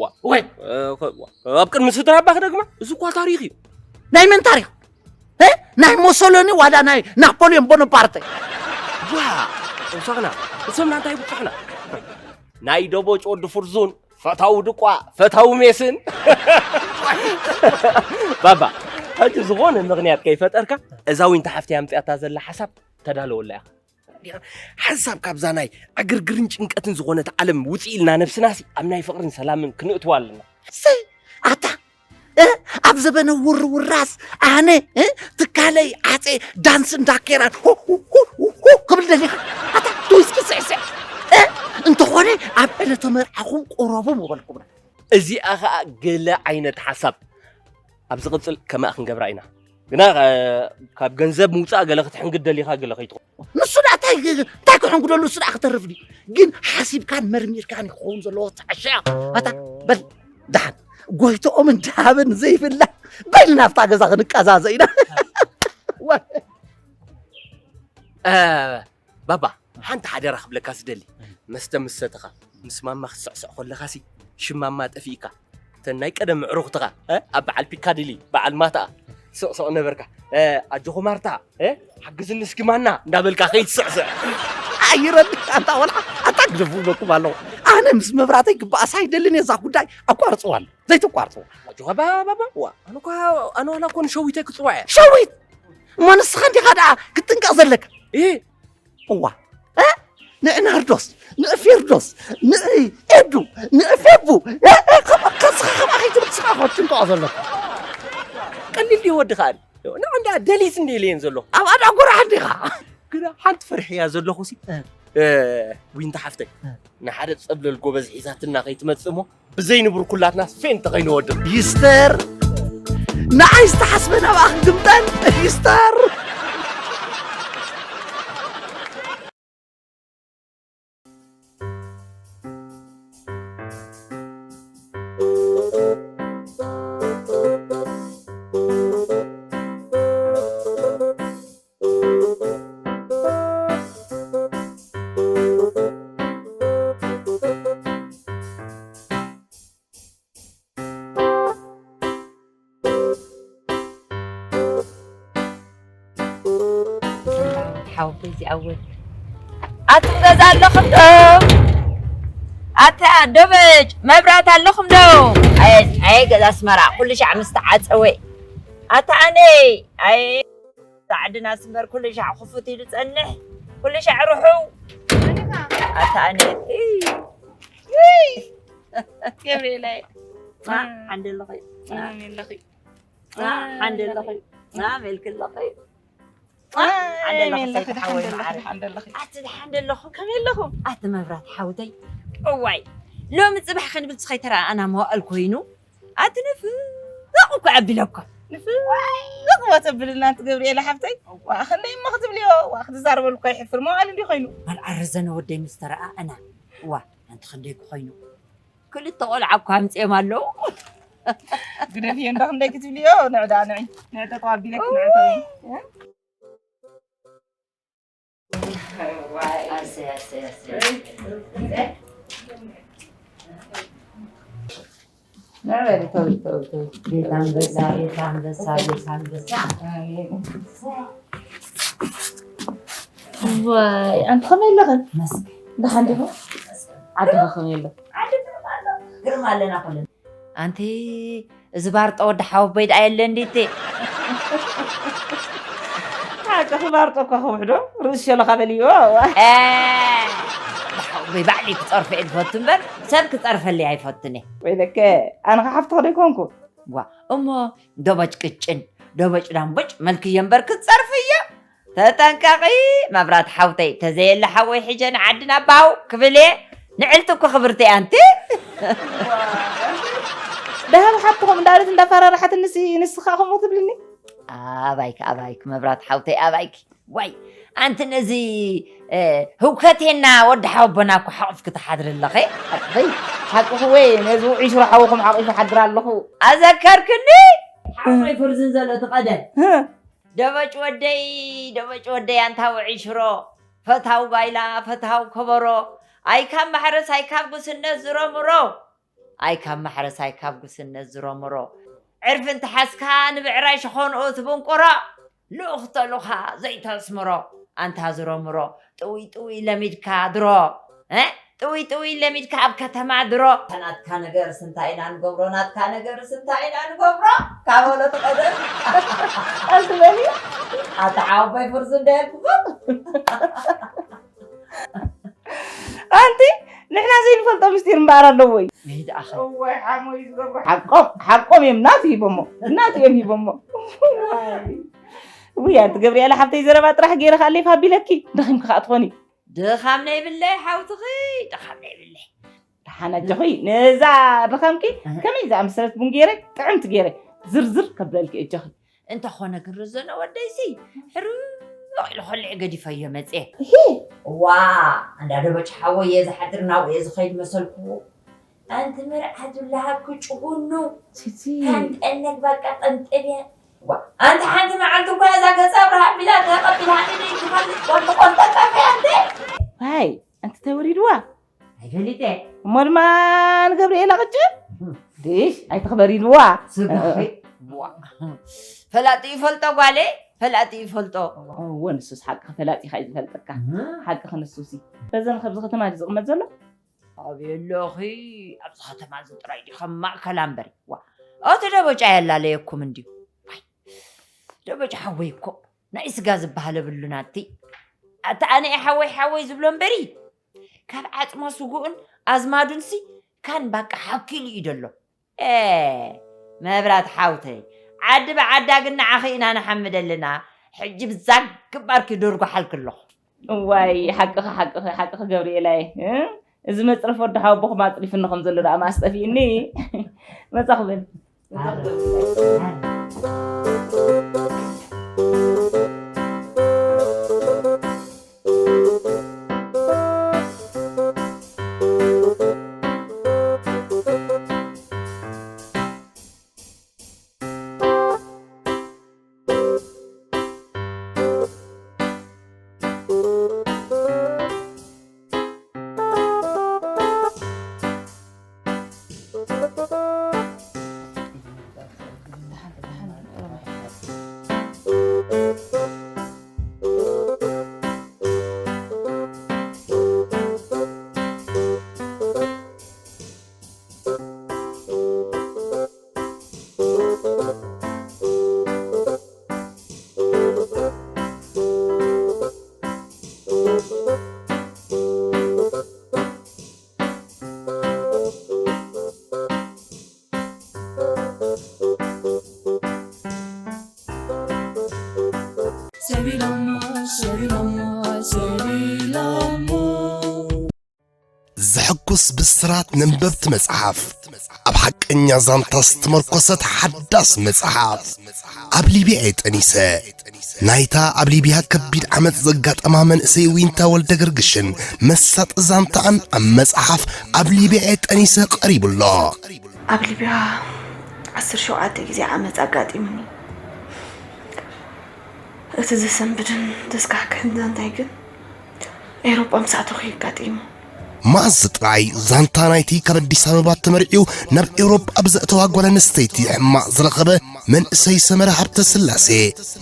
ዋ፣ ወይ፣ እ፣ ኸ-፣ ዋ፣ ኣብ ቅድሚ ስድራ ኣባኺ ደግማ? እዚ እኳ ታሪኽ እዩ። ናይ መን ታሪኽ? እ? ናይ ሞሶሎኒ ዋላ ናይ ናፖሊዮን ቦኖፓርተ? ዋ፣ ተውሳኽና፣ እሶምና እንታይ ይብጽሑና? ናይ ደቦጭ ወዲ ፍርዙን፣ ፈታዊ ድቋ፣ ፈታዊ ሜስን። ባባ፣ ሕጂ ዝኾነ ምኽንያት ከይፈጠርካ፣ እዛ ዊንታ ሓፍቲ ኣምጽኣታ ዘላ ሓሳብ ተዳለወላ ኢኻ። ሓንሳብ ካብዛ ናይ ዕግርግርን ጭንቀትን ዝኾነት ዓለም ውፅእ ኢልና ነብስናሲ ኣብ ናይ ፍቕርን ሰላምን ክንእትዋ ኣለና። ሰይ ኣታ እ ኣብ ዘበነ ውርውራስ ኣነ እ ትካለይ ዓፀ ዳንስ እንዳኬራን ሁ ሁ ሁ ሁ ሁ ክብል ደሊኻ ኣታ ትውስኪ ስዕስዕ እ እንተኾነ ኣብ ዕለተ መርዓኹም ቁረቡ ምበልኩምና። እዚኣ ኸኣ ገለ ዓይነት ሓሳብ ኣብ ዝቕጽል ከምኣ ክንገብራ ኢና። ግና ካብ ገንዘብ ምውጻእ ገለ ክትሕንግድ ደሊኻ ገለ ከይትኾ ንሱ ደኣ እንታይ እንታይ ክሕንግደሉ ንሱ ደኣ ክተርፍ ድዩ ግን ሓሲብካን መርሚርካን ክኸውን ዘለዎ ተዓሻ ኣታ በል ደሓን ጎይቶኦምን ደሃብን ዘይብላ በል ናብታ ገዛ ክንቀዛዘ ኢና ባባ ሓንቲ ሓደራ ክብለካ ዝደሊ መስተ ምስ ሰተኻ ምስ ማማ ክትስዕስዕ ከለኻሲ ሽም ማማ ጠፊእካ እተን ናይ ቀደም ኣዕሩኽትኻ ኣብ በዓል ፒካዲሊ በዓል ማታ ስቕስቕ ነበርካ ኣጆኹ ማርታ ሓግዝኒ እስኪ ማና እንዳበልካ ከይትስዕስዕ ኣይረድ ኣንታ ወላ ኣታ ግደፉ ብለኩም ኣለኹ ኣነ ምስ መብራተይ ክበኣስ ኣይደልን እየ እዛ ጉዳይ ኣቋርፅዋ ኣሎ ዘይተቋርፅዋ ኣጆኻ ባባባ ዋ ኣነ እኳ ኣነ ዋላ እኮ ንሸዊተይ ክፅዋ እየ ሸዊት እሞ ንስኻ እንዲኻ ደኣ ክትጥንቀቕ ዘለካ እዋ ንእናርዶስ ንእፊርዶስ ንኤዱ ንእፌቡ ከስኻ ከምኣ ከይትብል ስኻ ክትጭንቀኦ ዘለካ ቀሊል ድዩ ወዲ ከኣል ንዕንዳ ደሊት እንዲ ኢለየን ዘለኹ ኣብ ኣዳ ጎራሕ እንዲኻ ግዳ ሓንቲ ፈርሒ እያ ዘለኹ ሲ ዊንታ ሓፍተይ ንሓደ ፀብለል ጎበዝ ሒዛትና ከይትመፅእ እሞ ብዘይንብር ኩላትና ፌን ተኸይንወድቕ ይስተር ንዓይ ዝተሓስበ ናብኣ ክግምጠል ይስተር ሓወቦይ እዚኣ እውን ኣቲ ገዛ ኣለኹም ዶ ኣታ ዶበጭ መብራት ኣለኹም ዶ ኣየ ገዛ ኣስመራ ኩሉ ሻዕ ምስ ተዓፀወ ኣታ ኣነ ኣየ ዓድናስ እምበር ኩሉ ሻዕ ክፉት ኢሉ ፀንሕ ኩሉ ሻዕ ርሑው ኣታ ኣነ ገብርኤላይ ሓንደ ኣለኸ ሓንደ ኣለኸ ሜልክ ኣለኸ ኣቲ ደሓን ደለኹ ከመይ ኣለኹም ኣቲ መብራት ሓውተይ እዋይ ሎሚ ፅባሕ ክንብል ስኸይ ተረኣኣና መዋእል ኮይኑ ኣቲ ንፍቕ እኮ ኣቢለኩም ንፍቕ እዋ ተብልና ኣንቲ ገብርኤል ሓፍተይ ዋ ክንደይ እሞ ክትብልዮ ዋ ክትዛረበሉ እኮ ይሕፍር መዋእል እንዲ ኮይኑ በል ኣረዘነ ወደይ ምስ ተረኣኣና እዋ ኣንቲ ክንደይ ክኾይኑ ክልተ ቆልዓ እኮ ኣምፅኦም ኣለዉ ግደፍዮ እንዳ ክንደይ ክትብልዮ ንዕዳ ንዒ ንዕጠጠው ኣቢለክ ንዕተው ዋይ ኣንቲ ከመይ ኣለኽን መስገን ደሓን ዲኹ ዓድኻ ከመይ ኣሎ ግርማ ኣለና ኩልና ኣንቲ እዚ ባርጦ ወዲ ሓወቦይ ደኣ የለ እንዲቲ ሓቅኺ ባርጦ እኳ ክውሕዶ ርእሲ ሸለኻ በልዮ ሓወቦይ ባዕሊ ክፀርፎ እየ ዝፈቱ እምበር ሰብ ክፀርፈለይ ኣይፈቱን እየ ወይለከ ኣነ ከሓፍትኽ ደይኮንኩ ዋ እሞ ደበጭ ቅጭን ደበጭ ዳምቦጭ መልክዮ እምበር ክትፀርፍዮ ተጠንቀቒ መብራት ሓውተይ ተዘየለ ሓወይ ሕጀ ንዓዲ ናባው ክብል እየ ንዕልቲ እኮ ክብርቲ እያ ኣንቲ ደሃብ ሓትኹም እንዳለት እንዳፈራርሓትንሲ ንስኻ ከምኡ ትብልኒ ኣባይኪ ኣባይኪ መብራት ሓውተይ ኣባይኪ ዋይ ኣንቲ ነዚ ህውከቴና ወዲ ሓወቦና እኮ ሓቑፍኪ ትሓድሪ ኣለኸ ኣይ ሓቅኺ ወይ ነዚ ውዒ ሽሮ ሓውኹም ሓቑፊ ሓድር ኣለኹ ኣዘከርክኒ ሓወይ ፍርዝን ዘሎ ትቐደም ደበጭ ወደይ ደበጭ ወደይ ኣንታ ውዒ ሽሮ ፈታው ባይላ ፈታው ከበሮ ኣይ ካብ ማሕረስ ኣይ ካብ ጉስነት ዝሮምሮ ኣይ ካብ ማሕረስ ኣይ ካብ ጉስነት ዝሮምሮ ዕርፊ እንተሓዝካ ንብዕራይ ሸኾንኡ ትብንቁሮ ልኡኽ ተሉኻ ዘይተስምሮ ኣንታ ዝሮምሮ ጥውይ ጥውይ ለሚድካ ድሮ ጥውይ ጥውይ ለሚድካ ኣብ ከተማ ድሮ ናትካ ነገርስ እንታይ ኢና ንገብሮ ናትካ ነገርስ እንታይ ኢና ንገብሮ ካብ ወለቱ ቀደም ኣዝበሊ ኣታ ዓባይ ፍርዚ እንዳየልኩኹም ኣንቲ ንሕና ዘይንፈልጦ ምስጢር እምበኣር ኣለዎ እዩ። ይድኣኸ እዋይ ሓሞይ ዝገብሩ ሓቆም ሓቆም እዮም ናቱ ሂቦሞ ናቱ እዮም ሂቦሞ። ውይ ኣንቲ ገብርኤላ ሓብተይ ዘረባ ጥራሕ ገይረ ከኣ ሌፍ ኣቢለኪ ደኺምኪ ከኣ ትኾኒ። ድኻም ናይ ብለይ ሓውትኺ ድኻም ናይ ብለይ ደሓን ኣጆኺ ነዛ ድኻምኪ ከመይ ዝኣመሰለት ቡን ገይረ ጥዕምቲ ገይረ ዝርዝር ከብለልኪ እጆኺ። እንተኾነ ክርዘኖ ወደይሲ ሕሩቕ ኢሉ ኾልዕ ገዲፈዮ መፅየ። ዋ እንዳ ደበጭ ሓወየ ዝሓድር ናብኡ እየ ዝኸይድ መሰልኩ። ኣንቲ መርዓት ዝለሃብኪ ጭጉኑ ታንጠነግ በቃ ጠንጠንየ። ዋ ኣንቲ ሓንቲ መዓልቲ እኳ እዛ ገፀ ኣብርሃ ኣቢላ ተቐቢላ ኢለይ ትፈልጥ ወዲ ቆንጠጠፈ ኣንቲ። ዋይ ኣንቲ ተወሪድዋ ኣይፈሊጠ እሞ ድማ ንገብርኤል ኣቕጭ ድሽ ኣይትኽበሪድዋ። ስጋኺ ፈላጢ ይፈልጦ ጓለይ ፈላጢ ይፈልጦ። እወ ንሱስ ሓቅኺ ፈላጢኻ እዩ ዝፈልጠካ። ሓቅኺ ንሱሲ በዘን ከብዚ ከተማ ድዩ ዝቕመጥ ዘሎ? ኣበይ ኣለኺ? ኣብዚ ከተማ እዚ ጥራይ ድዩ ከም ማእከላ እምበር? ዋ እቲ ደቦጫ ኣየላለየኩም እንድዩ። ዋይ ደቦጫ ሓወይ እኮ ናይ ስጋ ዝበሃል የብሉን ኣቲ። ኣቲ ኣነ እየ ሓወይ ሓወይ ዝብሎ እምበሪ ካብ ዓጽሞ ስግኡን ኣዝማዱንሲ ካን ባቃ ሓኪሉ እዩ ደሎ። ኤ መብራት ሓውተይ ዓዲ ብዓዳ ግን ንዓኺ ኢና ንሓምደልና። ሕጂ ብዛ ግባርኪ ደርጉሓልኪ ኣለኹ። እዋይ ሓቅኺ ሓቅኺ ሓቅኺ ገብርኤላየ እ? እዚ መፅረፍ ወዲ ሓወቦኹም ኣፅሪፍኒ ከም ዘሎ ደኣ ማስ ጠፊእኒ። መፃ ክብል ሰቢሎሞ ሰቢሎሞ ሰቢሎሞ ዘሐጉስ ብስራት ነንበብቲ መጽሓፍ ኣብ ሓቀኛ ዛንታ ዝተመርኮሰት ሓዳስ መጽሓፍ ኣብ ሊብያ እየ ጠኒሰ ናይታ ኣብ ሊብያ ከቢድ ዓመጽ ዘጋጠማ መንእሰይ ዊንታ ወልደ ገርግሽን መሳጢ ዛንታኣን ኣብ መጽሓፍ ኣብ ሊብያ እየ ጠኒሰ ቀሪቡ ኣሎ። ኣብ ሊብያ ዓሰርተ ሸውዓተ ግዜ ዓመጽ ኣጋጢሙኒ። እቲ ዘሰንብድን ዘስካሕክሕን ዛንታይ ግን ኤውሮጳ ምስ ኣተኹ እዩ ኣጋጢሙ። መኣዝ ጥራይ ዛንታ ናይቲ ካብ ኣዲስ ኣበባ ተመርዕዩ ናብ ኤውሮጳ ብዘእተዋ ጓል ኣንስተይቲ ሕማቕ ዝረኸበ መንእሰይ ሰመረ ሃብተስላሴ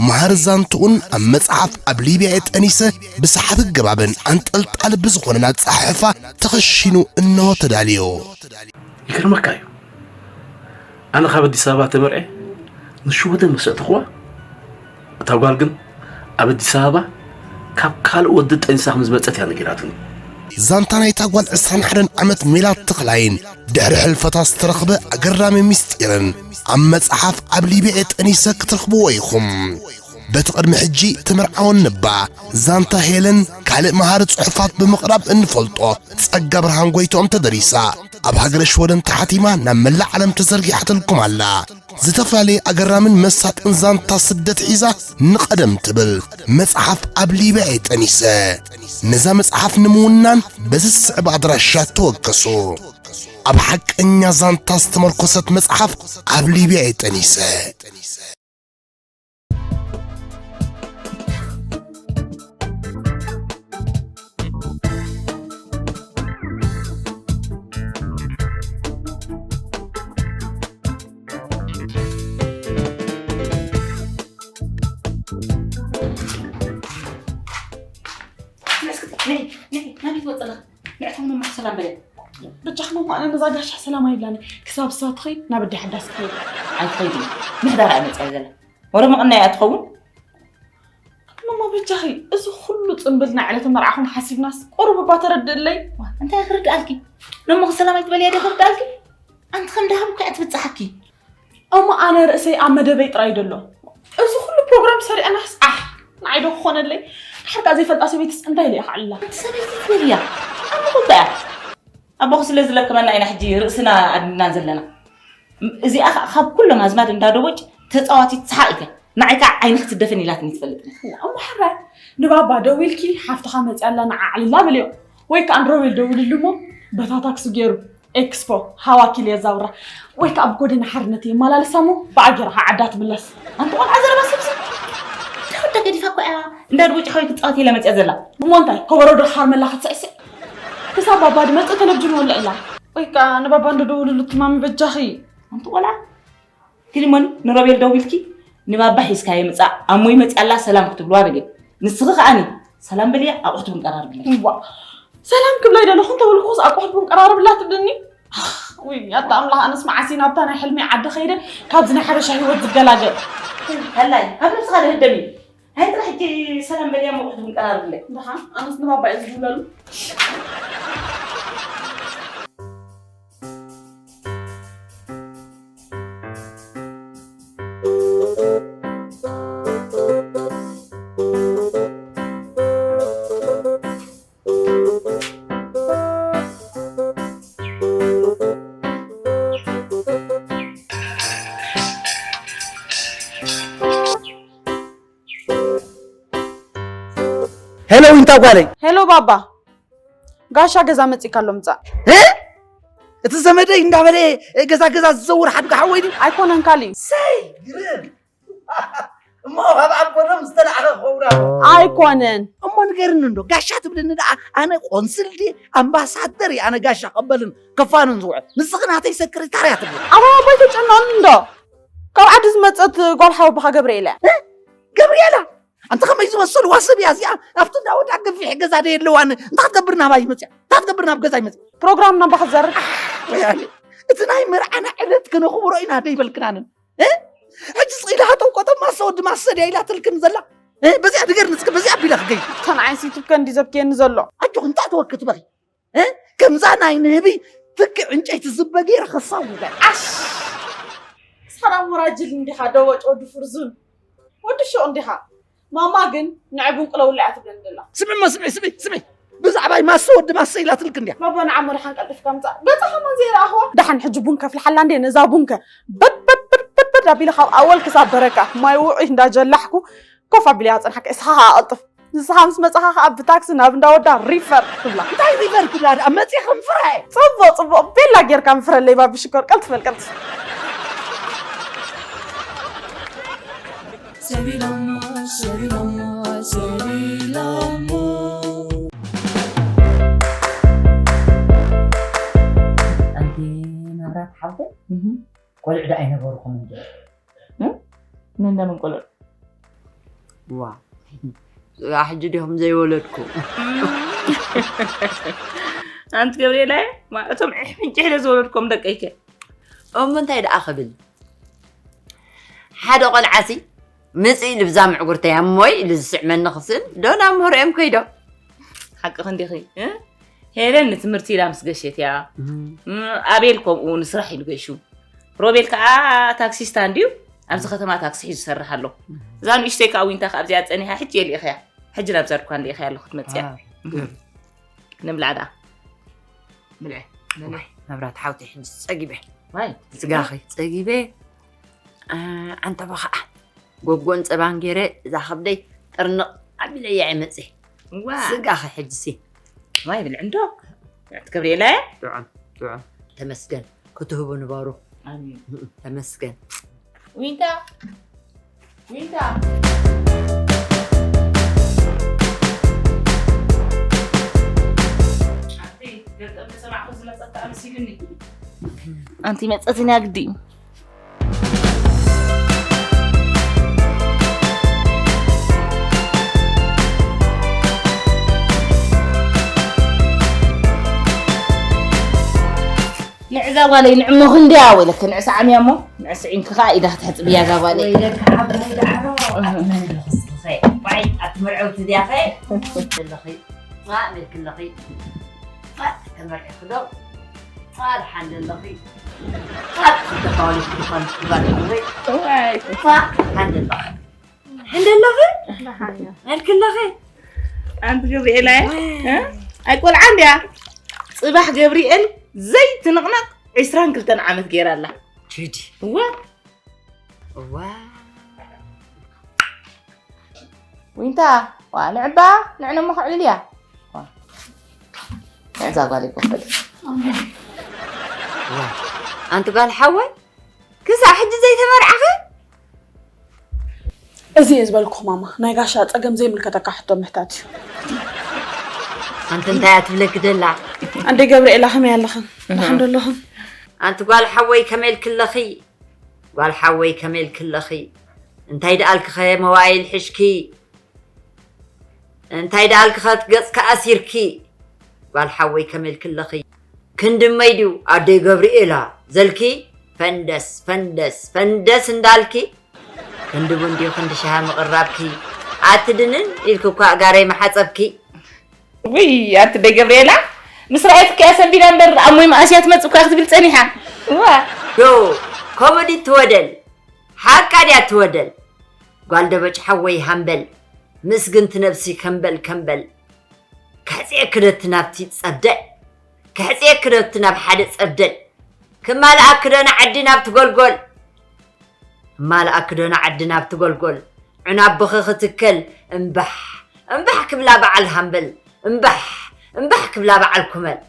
መሃሪ ዛንትኡን ኣብ መጽሓፍ ኣብ ሊብያ እየ ጠኒሰ ብሰሓቢ ኣገባብን ኣንጠልጣሊ ብዝኾነን ኣጸሓሕፋ ተኸሺኑ እነሆ ተዳልዩ። ይገርመካ እዩ ኣነ ካብ ኣዲስ ኣበባ ተመርዐ ንሽወደን መሰእትኽዋ እታ ጓል ግን ኣብ ኣዲስ ኣበባ ካብ ካልእ ወዲ ጠንሳ ከም ዝመጸት እያ ነጊራትኒ። ዛንታ ናይታ ጓል ዕስራን ሓደን ዓመት ሜላት ተኽላይን ድሕሪ ሕልፈታ ዝተረኽበ ኣገራሚ ምስጢርን ኣብ መጽሓፍ ኣብ ሊብያ ጠኒሰ ክትረኽብዎ ኢኹም። በቲ ቅድሚ ሕጂ ተመርዓወን ነባ ዛንታ ሄለን ካልእ መሃሪ ጽሑፋት ብምቕራብ እንፈልጦ ጸጋ ብርሃን ጎይትኦም ተደሪሳ ኣብ ሃገረ ሽወደን ተሓቲማ ናብ መላእ ዓለም ተዘርጊሓትልኩም ኣላ። ዝተፈላለየ ኣገራምን መሳጥን ዛንታ ስደት ሒዛ ንቐደም ትብል መጽሓፍ ኣብ ሊብያ እየ ጠኒሰ። ነዛ መጽሓፍ ንምውናን በዚ ዝስዕብ ኣድራሻ ተወከሱ። ኣብ ሓቀኛ ዛንታ ዝተመርኮሰት መጽሓፍ ኣብ ሊብያ እየ ጠኒሰ። ናበይ ትወፅእ ኣለኻ? ንዕቶም ነማሕ ሰላም በለ። በጃኹም እሞ ኣነ ነዛ ጋሻ ሰላም ኣይብላኒ። ክሳብ እሳ ትኸይድ ናብ ኣደ ሓዳስ ክኸይድ። ኣይትኸይድን። ምሕዳር እያ መፅያ ዘላ። ወረ ምቕናይ እያ ትኸውን። እሞ ብጃኺ፣ እዚ ኩሉ ጽምብል ናይ ዕለተ መርዓኹም ሓሲብናስ ቁሩብ እባ ተረድእለይ። ዋ፣ እንታይ ክርድኣልኪ? ነሞ ሰላም ኣይትበልያ ዶ ክርድኣልኪ? ኣንቲ ከም ደሃብ እኮ እያ ትብጽሓኪ። እሞ ኣነ ርእሰይ ኣብ መደበይ ጥራይ ደሎ። እዚ ኩሉ ፕሮግራም ሰሪዐናስ፣ ኣሕ፣ ንዓይ ዶ ክኾነለይ? ድሓር ከኣ ዘይፈልጣ ሰበይትስ እንታይ ኢለ እየ ክዕልላ? ኣንቲ ሰበይቲ ትበልያ? ኣሞ እኮ እያ። ኣቦኹ ስለ ዝለከመና ኢና ሕጂ ርእስና ኣድንና ዘለና። እዚኣ ኸ-፣ ካብ ኩሎም ኣዝማድ እንዳ ደቦጭ ተጻዋቲት ሰሓቕ እያ። ንዓይ ከኣ ዓይንኺ ትደፈን ኢላትኒ ትፈልጥ። እሞ ሕራይ ንባባ ደዊልኪ፣ ሓፍትኻ መጺኣ ኣላ ንዓ ኣዕልላ በልዮ። ወይ ከኣ ንሮቤል ደውልሉ እሞ በታ ታክሲ ገይሩ ኤክስፖ ሃዋኪል የዛውራ። ወይ ከኣ ብጎደና ሓርነት የመላልሳ እሞ ብኣገርኻ ዓዳ ትምለስ። ኣንቲ ቆልዓ ዘረባ ስብስብ። እንታይ ወዳ ገዲፋ እኮ እያ እንዳ ደቦጭ ሓወይ ክትጻወት ኢላ መጺኣ ዘላ። እሞ እንታይ ከበሮ ዶ ክሃርመላ ክትስዕስዕ? ክሳብ ባባ ድመጽእ ተለብጅን ወልዕላ። ወይ ከኣ ንባባ እንዶ ደውልሉ ትማሚ በጃኺ። ኣንቲ ቆልዓ፣ ፊልሞን ንሮቤል ደዊልኪ ንባባ ሒዝካዮ ምጻእ፣ ኣሞ ይመጽእ ኣላ ሰላም ክትብልዋ በልዮ። ንስኺ ከኣኒ ሰላም በልያ፣ ኣቑሑት ቡን ቀራርብለይ። እዋ፣ ሰላም ክብላ ይደለኹ እንተበልኩስ ኣቑሑት ቡን ቀራርብላ ትብልኒ? ውይ፣ ኣታ ኣምላኽ፣ ኣነስ መዓስ ናብታ ናይ ሕልሚ ዓዲ ከይደ ካብዚ ናይ ሓበሻ ህይወት ዝገላገል? ሃላይ፣ ካብ ነብስኻ ደህደሚ። ሃይ ጥራሕ ሕጂ ሰላም በልያ፣ ኣቑሑት ቡን ቀራርብለይ። ደሓን፣ ኣነስ ንባባ እየ ዝድውለሉ። ሄሎ ዊንታ ጓለይ። ሄሎ ባባ፣ ጋሻ ገዛ መጺእካ ኣሎ ምጻእ። እ? እቲ ዘመደይ እንዳበለ ገዛ ገዛ ዝዘውር ሓድጋ ሓወይ ድዩ? ኣይኮነን ካልእ እዩ። ሰይ ግርም። እሞ ካብ ኣቦዶም ዝተላዕኸ ክኸውን ኣሎ። ኣይኮነን። እሞ ንገርኒ እንዶ፣ ጋሻ ትብልኒ ደኣ፣ ኣነ ቆንስል ድየ ኣምባሳደር እየ፣ ኣነ ጋሻ ቀበልን ከፋንን ዝውዕል። ንስኺ ናተይ ሰክሬታርያ ትብሊ። ኣባይ ኣቦይ ተጨንቐኒ እንዶ። ካብ ዓዲ ዝመጸት ጓል ሓወቦኻ ገብርኤላ እያ። እ? ገብርኤላ? ኣንታ ከመይ ዝበሰልዋ ሰብ እያ እዚኣ? ኣብቲ እንዳ ወዳ ገፊሕ ገዛ ዶ የለዋን? እንታይ ክትገብር ናባይ መጽያ? እንታይ ክትገብር ናብ ገዛይ መጽያ? ፕሮግራም ናባ ክትዘርግ። ወያኔ፣ እቲ ናይ መርዓና ዕለት ከነኽብሮ ኢና ደይበልክናንን? እ? ሕጂ ስቕ ኢላ ሃተው ቆጠብ ማሰ ወዲ ማሰ ድያ ኢላትልክን ዘላ? እ? በዚኣ ንገርኒ እስከ፣ በዚኣ ኣቢለ ክገይ። እታ ንዓይስ ዩቱብ ከ እንዲ ዘብክየኒ ዘሎ። ኣጆኺ፣ እንታይ ተወኪ ትበኺ? እ? ከምዛ ናይ ንህቢ ትኪ ዕንጨይቲ ዝበ ገይረ ከሳውዳ። ዓሽ! ንስኻ ደኣ ወራጅል እንዲኻ፣ ደቦጭ ወዲ ፍርዙን። ወዲ ሹቕ እንዲኻ። ማማ ግን ንዕቡን ቅለውላ እያ ትብለኒ ዘላ። ስምዒ እሞ፣ ስምዒ፣ ስምዒ፣ ስምዒ። ብዛዕባይ ማሰ ወዲ ማሰ ኢላትልክ እንድያ። ባባ ንዓ መድሓን ቀልጢፍካ ምጻእ። ገጻ ከማን ዘይረኣኽዋ። ደሓን ሕጂ ቡን ከፍልሓላ እንዴ ነዛ ቡንከ። በድ፣ በድ፣ በድ፣ በድ፣ በድ ኣቢለ ካብ ኣወል ክሳብ በረካ ማይ ውዑይ እንዳጀላሕኩ ኮፍ ኣቢለ እያ ጸንሓካ። እስኻ ኸኣ ቀልጥፍ። ንስኻ ምስ መጻኻ ኸኣ ብታክሲ ናብ እንዳወዳ ሪፈር ትብላ። እንታይ ሪፈር ክብላ ደኣ? መጺ ክንፍረ። ጽቡቕ፣ ጽቡቕ። ቤላ ጌርካ ምፍረለይ ባቢ ሽኮር። ቀልጥፍ በል፣ ቀልጥፍ። ሰቢሎሞ፣ ሰቢሎሞ፣ ሰቢሎሞ። ኣንቲ መብራት ሓውተይ፣ እህ። ቆልዑ ዶ ኣይነበሩኹም እንዲ? እ? ምን ለምን ቆልዑ? ዋ። ዋ፣ ሕጂ ዲኹም ዘይወለድኩ? ኣንቲ ገብርኤላይ፣ ማ-፣ እቶም ዕሕምጭሕለ ዝወለድኩም ደቀይከ? እሞ እንታይ ደኣ ክብል? ሓደ ቆልዓሲ ምጽእ ኢሉ ብዛ ምዕጉርተይ ኣሞይ ኢሉ ዝስዕመኒ ክስእል፣ ዶ ናብ ምህሮኦም ከይዶም? ሓቅኺ እንዲኺ፣ እ? ሄለን ንትምህርቲ ኢላ ምስ ገሸት እያ። እም። እም፣ ኣቤል ከምኡ ንስራሕ ኢሉ ገሹ። ሮቤል ከኣ ታክሲስታ እንድዩ፣ ኣብዚ ከተማ ታክሲ ሒዙ ይሰርሕ ኣሎ። እዛ ንእሽተይ ከኣ ዊንታ ከኣ ኣብዚኣ ጸኒሓ ሕጂ የልኢኽያ። ሕጂ ናብዛ ድኳን ልኢኽያ ኣለኹ ትመጽእ እያ። አ፣ እም። ግር። ንብላዕ ደኣ። ብልዒ። ዋይ፣ መብራት ሓውቲ ሕጂ ጸጊበ። ዋይ፣ ስጋኺ ጸጊበ። አ፣ ዓንተባ ኸዓ ጎጎን ጸባን ገይረ እዛ ከብደይ ጥርንቕ ኣቢለያ እየ መጽየ። ዋ። ስጋኺ ሕጂሲ። ዋይ፣ ብልዒ እንዶ። ብልዕቲ ገብርኤላ እየ። ጥዑም፣ ጥዑም። ተመስገን። ክትህቡ ንበሩ። ኣሜን። ተመስገን። ዊንታ፣ ዊንታ። ኣቲ፣ ገጠም ተሰማዕኩ ዝመጸት ኣመሲሉኒ። ኣንቲ መጸት ኢና ግዲ። ንዕዛ ጓለይ ንዕሞ ክንደያ ወይለከ ንዕሳ ዓምያ እሞ ንዕስ ዒንኪ ከኣ ኢዳ ክትሕጽብያ እዛ ጓለይ። ወይለከ ዓባይ ዳዕሮ፣ ኣቲ መን ኢሉ ክስልኸ? ዋይ፣ ኣቲ መርዐውቲ ድያኸ? ዘለኺ። ማ፣ መልኪ ኣለኺ። ማ፣ ተመርዒኺ ዶ? ማ፣ ደሓን ዘለኺ። ማ፣ ክልተ ኳሊቲ ዝኾን ትባል ወይ? ዋይ። ማ፣ ደሓን ዘለኺ። ደሓን ዘለኺ? ደሓን እየ። መልኪ ኣለኺ። ኣንቲ ገብርኤል ኣይ? እ? ኣይቆልዓ እንድያ። ጽባሕ ገብርኤል ዘይትንቕነቕ ዕስራን ክልተን ዓመት ገይራ ኣላ። ኪዲ። እዋ። እዋ። ዊንታ፣ ዋ፣ ንዕባ፣ ንዕነ እሞ ክዕልል እያ። ዋ። እዛ ጓል ይቆፈል። ዋ። ኣንቲ ጓል ሓወይ፣ ክሳብ ሕጂ ዘይተመርዓኺ? እዚ እየ ዝበልኩ ማማ፣ ናይ ጋሻ ጸገም ዘይምልከተካ ሕቶ ምሕታት እዩ። ኣንቲ እንታይ እያ ትብለኪ ደላ? ኣንዴ ገብርኤላ ከመይ ኣለኽን? ደሓን ዶ ኣለኽን? ኣንቲ ጓል ሓወይ ከመይ ኢልኪ ኣለኺ? ጓል ሓወይ ከመይ ኢልኪ ኣለኺ? እንታይ ደኣልኪ ኸ መዋይል ሕሽኪ? እንታይ ደኣልኪ ኸ ገጽኪ ኣሲርኪ? ጓል ሓወይ ከመይ ኢልኪ ኣለኺ? ክንዲ እመይ ድዩ ኣደይ ገብርኤላ ዘልኪ? ፈንደስ፣ ፈንደስ፣ ፈንደስ እንዳልኪ? ክንዲ ቡን ድዩ ክንዲ ሻሂ ምቕራብኪ? ኣቲ ድንን ኢልኪ እኳ ኣእጋረይ ምሓጸብኪ። ውይ፣ ኣቲ ኣደይ ገብርኤላ፣ ምስ ረኣየትኪ እያ ሰንቢዳ እምበር፣ ኣሞይ መኣስ እያ ትመጽእ እኮ እያ ክትብል ጸኒሓ። እዋ። ዶ፣ ኮመዲ ትወደል፣ ሓቃ ድያ ትወደል? ጓል ደበጭ ሓወይ ሃምበል፣ ምስግንቲ ነብሲ ከምበል ከምበል። ከሕጽየኪ ዶ እቲ ናብቲ ጸብደል? ከሕጽየኪ ዶ እቲ ናብ ሓደ ጸብደል? ክማልኣኪ ዶ ንዓዲ ናብ ትጎልጎል? እማልኣኪ ዶ ንዓዲ ናብ ትጎልጎል? ዑናብኺ ክትከል እምባሕ፣ እምባሕ ክብላ በዓል ሃምበል፣ እምባሕ፣ እምባሕ ክብላ በዓል ኩመል።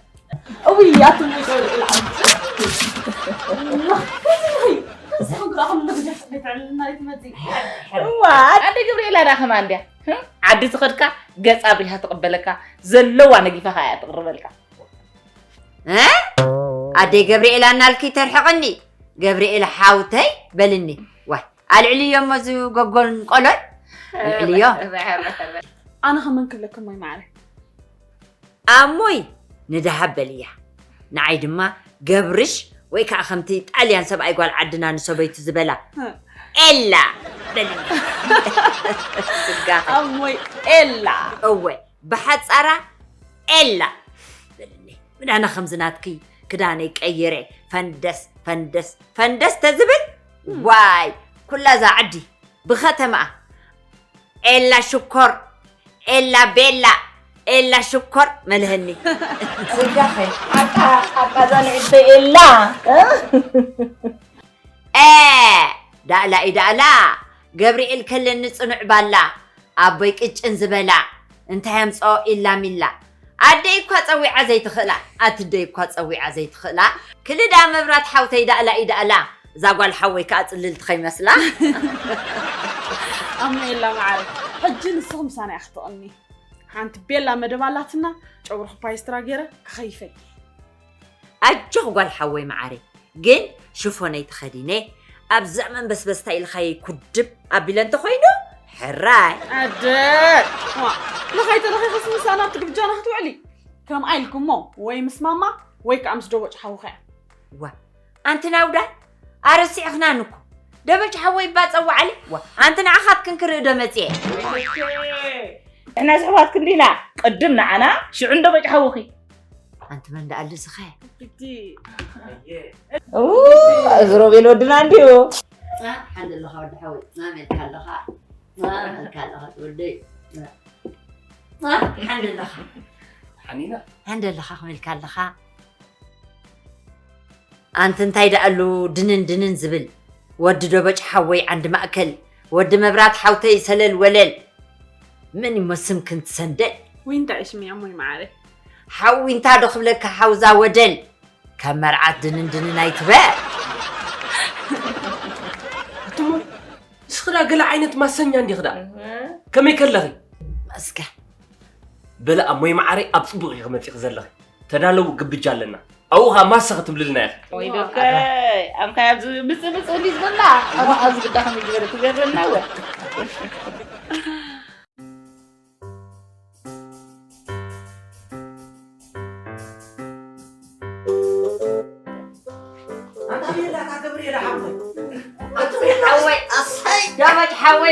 እውይ፣ ኣቱም ወይ ገብርኤል ዓምፅ። እዋ፣ ኣደ ገብርኤላ ዳ ከማን ድያ? ዓዲ ዝኸድካ ገጻ ኣብሪሃ ትቕበለካ፣ ዘለዋ ነጊፋ ከኣ እያ ትቕርበልካ። እ? ኣደይ ገብርኤል ኣናልኪ ተርሕቕኒ፣ ገብርኤል ሓውተይ በልኒ። ዋይ፣ ኣልዕልዮ እሞ እዚ ጎጎን ቆሎን፣ ኣልዕልዮ። ኣነ ከመን ክብለክን ወይ ማዕረ? ኣሞይ ንደሃብ በልያ፣ ንዓይ ድማ ገብርሽ ወይ ከዓ ከምቲ ጣልያን ሰብኣይ ጓል ዓድና ንሰበይቱ ዝበላ እ። ኤላ በልኒ። ስጋኸ። ኣሞይ ኤላ። እወ፣ ብሓጻራ ኤላ በልኒ። ምዳና ከምዚ ናትኪ ክዳነይ ቀይረ ፈንደስ፣ ፈንደስ፣ ፈንደስ ተዝብል፣ እም። ዋይ፣ ኩላ እዛ ዓዲ ብኸተማኣ ኤላ ሽኮር፣ ኤላ ቤላ፣ ኤላ ሽኮር መልሀኒ። ስጋኸ፣ ሓቃ፣ ሓቃ እዛ ንዕበ ኤላ። እ? ዳእላ እዩ ዳእላ፣ ገብርኤል ከለኒ ጽኑዕ ባላ፣ ኣቦይ ቅጭን ዝበላ፣ እንታይ ኣምጽኦ ኢላ ሚላ። ኣደይ እኳ ጸዊዓ ዘይትኽእላ፣ ኣትደይ እኳ ጸዊዓ ዘይትኽእላ። ክልዳ መብራት ሓውተይ ዳእላ እዩ ዳእላ፣ እዛ ጓል ሓወይ ከኣ ጽልልቲ ከይመስላ። ኣሜላ መዓረይ፣ ሕጂ ንስኺ ምሳና ኢኺ ትቕኒ። ሓንቲ ቤላ መደብ ኣላትና፣ ጨጉርኺ ፓይስትራ ገይረ ክኸይፈኪ። ኣጆኺ ጓል ሓወይ መዓረይ፣ ግን ሽፎነይ ተኸዲነ፣ ኣብ ዘመን በስበስታ ኢልኻየይ ኩድብ ኣቢለ እንተኾይኑ፣ ሕራይ። ኣደ፣ ዋ፣ ለኻይ ተለኺኽስ ምሳና ኣብቲ ግብጃና ክትውዕሊ? ከምኣ ኢልኪ እሞ፣ ወይ ምስ ማማ፣ ወይ ከኣ ምስ ደቦጭ ሓውኺ እያ። ዋ፣ ኣንቲ ናውዳ፣ ኣረሲዕኽናኒ እኮ። ደበጭ ሓወይ እባ ጸውዓለይ። ዋ፣ ኣንቲ ንዓኻትክን ክርኢ ዶ መጽየ? ንሕና ኣሕዋትክን ዲና? ቅድም ንዓና፣ ሽዑ ንደበጭ ሓውኺ። ኣንቲ መን ደኣ ኣልስኸ? እቲ ኡ፣ እዚ ሮቤል ወድና እንድዩ። አ፣ ሓንደ ኣለኻ ወዲ ሓወይ፣ ማም ኢልካ ኣለኻ። ማም ኢልካ ኣለኻ ወደይ። አ፣ ሓንደ ኣለኻ። ሓኒና። ሓንደ ኣለኻ፣ ከመይ ኢልካ ኣለኻ? ኣንቲ እንታይ ደኣሉ ድንን ድንን ዝብል? ወዲ ደበጭ ሓወይ ዓንዲ ማእከል፣ ወዲ መብራት ሓውተይ ሰለል ወለል። መን እሞ ስምክን ትሰንደል? ዊንታ እሽሚ ኣሞይ መዓረይ። ሓው ዊንታ ዶ ክብለካ ሓውዛ ወደል? ካብ መርዓት ድንን ድንን ኣይትበል። ኣቱሞ፣ ንስኺ ደኣ ገለ ዓይነት ማሰኛ እንዲኺ ደኣ። እህ። ከመይ ከለኺ? መስገን። በለ ኣሞይ መዓረይ፣ ኣብ ጽቡቕ ኢኺ መጺኺ ዘለኺ። ተዳለዉ፣ ግብጃ ኣለና። ኣብኡ ኸኣ ማሰ ክትብልልና ኢኺ። ወይ ዶከይ፣ ኣንካይ ኣብዚ ምጽእ ምጽእ እንዲ ዝበላ፣ ኣብ፣ ኣብዚ ግዳ ከመይ ዝበለ ትገርመና ወ። ኣንታ ቤላ፣ ኣታ ገብርኤል ሓወይ። ኣታ ቤላ ሓወይ። ኣሰይ። ደበጭ ሓወይ፣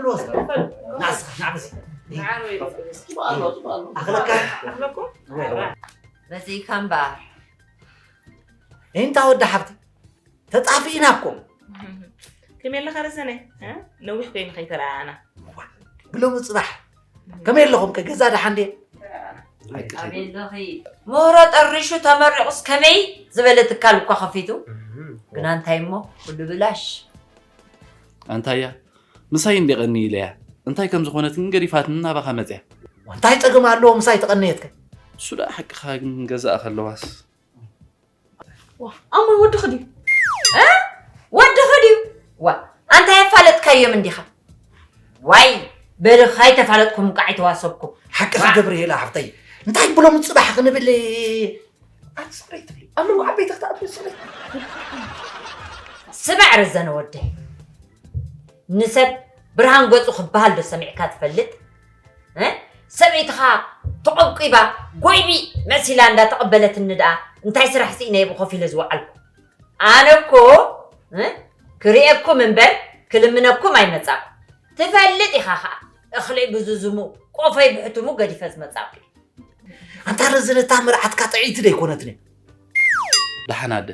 ብልዎ እስኪ። ናስ ናዕብሲ። ንዓር ወይ ዶ? ኣኽለካ። ኣኽለኩም? ወይ ወይ። በዚካ እምበኣር እንታ ወዲ ሓብቲ ተጣፊእና እኮ። ከመይ ኣለኻ ረዘነ? እ? ነዊሕ ኮይኑ ከይተረኣኣና። ብሎሚ ፅባሕ ከመይ ኣለኹም ከ ገዛ ደሓን ድየ? ኣቤለኺ ምህሮ ጠሪሹ ተመሪቑስ ከመይ ዝበለ ትካል እኳ ከፊቱ ግና እንታይ እሞ ኩሉ ብላሽ ኣንታያ ምሳይ እንዲቐኒ ኢለያ እንታይ ከም ዝኾነት ግን ገዲፋትኒ ናባኻ መፅያ እንታይ ፀገም ኣለዎ ምሳይ ተቐነየትከ? እሱ ደኣ ሓቅኻ ግን ገዛእ ከለዋስ ኣሞይ ወድኺ ድዩ? ወድኺ ድዩ? ዋ ኣንታ የፋለጥካዮም እንዲኻ ዋይ በልኻ ኣይተፋለጥኩም ቃዕ ይተዋሰብኩም ሓቅኻ ገብርኤላ ሓፍተይ እንታይ ብሎም ፅባሕ ክንብል ኣቲ ስቕረይ ትብሊ ኣብ መንጎ ዓበይቲ ክትኣትዊ ስቕረይ ስማዕ ረዘነ ወደይ ንሰብ ብርሃን ገፁ ክበሃል ዶ ሰሚዕካ ትፈልጥ? እ? ሰበይትኻ ተቆብቂባ ጎይቢ መሲላ እንዳተቐበለትኒ ደኣ እንታይ ስራሕ ስኢነ እየ ብኸፊለ ዝወዓልኩ ኣነ እኮ እ? ክርእየኩም እምበር ክልምነኩም ኣይመጻኹ ትፈልጥ ኢኻ ኸዓ እኽለይ ብዝዝሙ ቆፈይ ብሕቱሙ ገዲፈ ዝመጻኹ ኣንታ ረዘነ እታ መርዓትካ ጥዕይቲ ዶ ኣይኮነትን እያ ደሓን ኣደ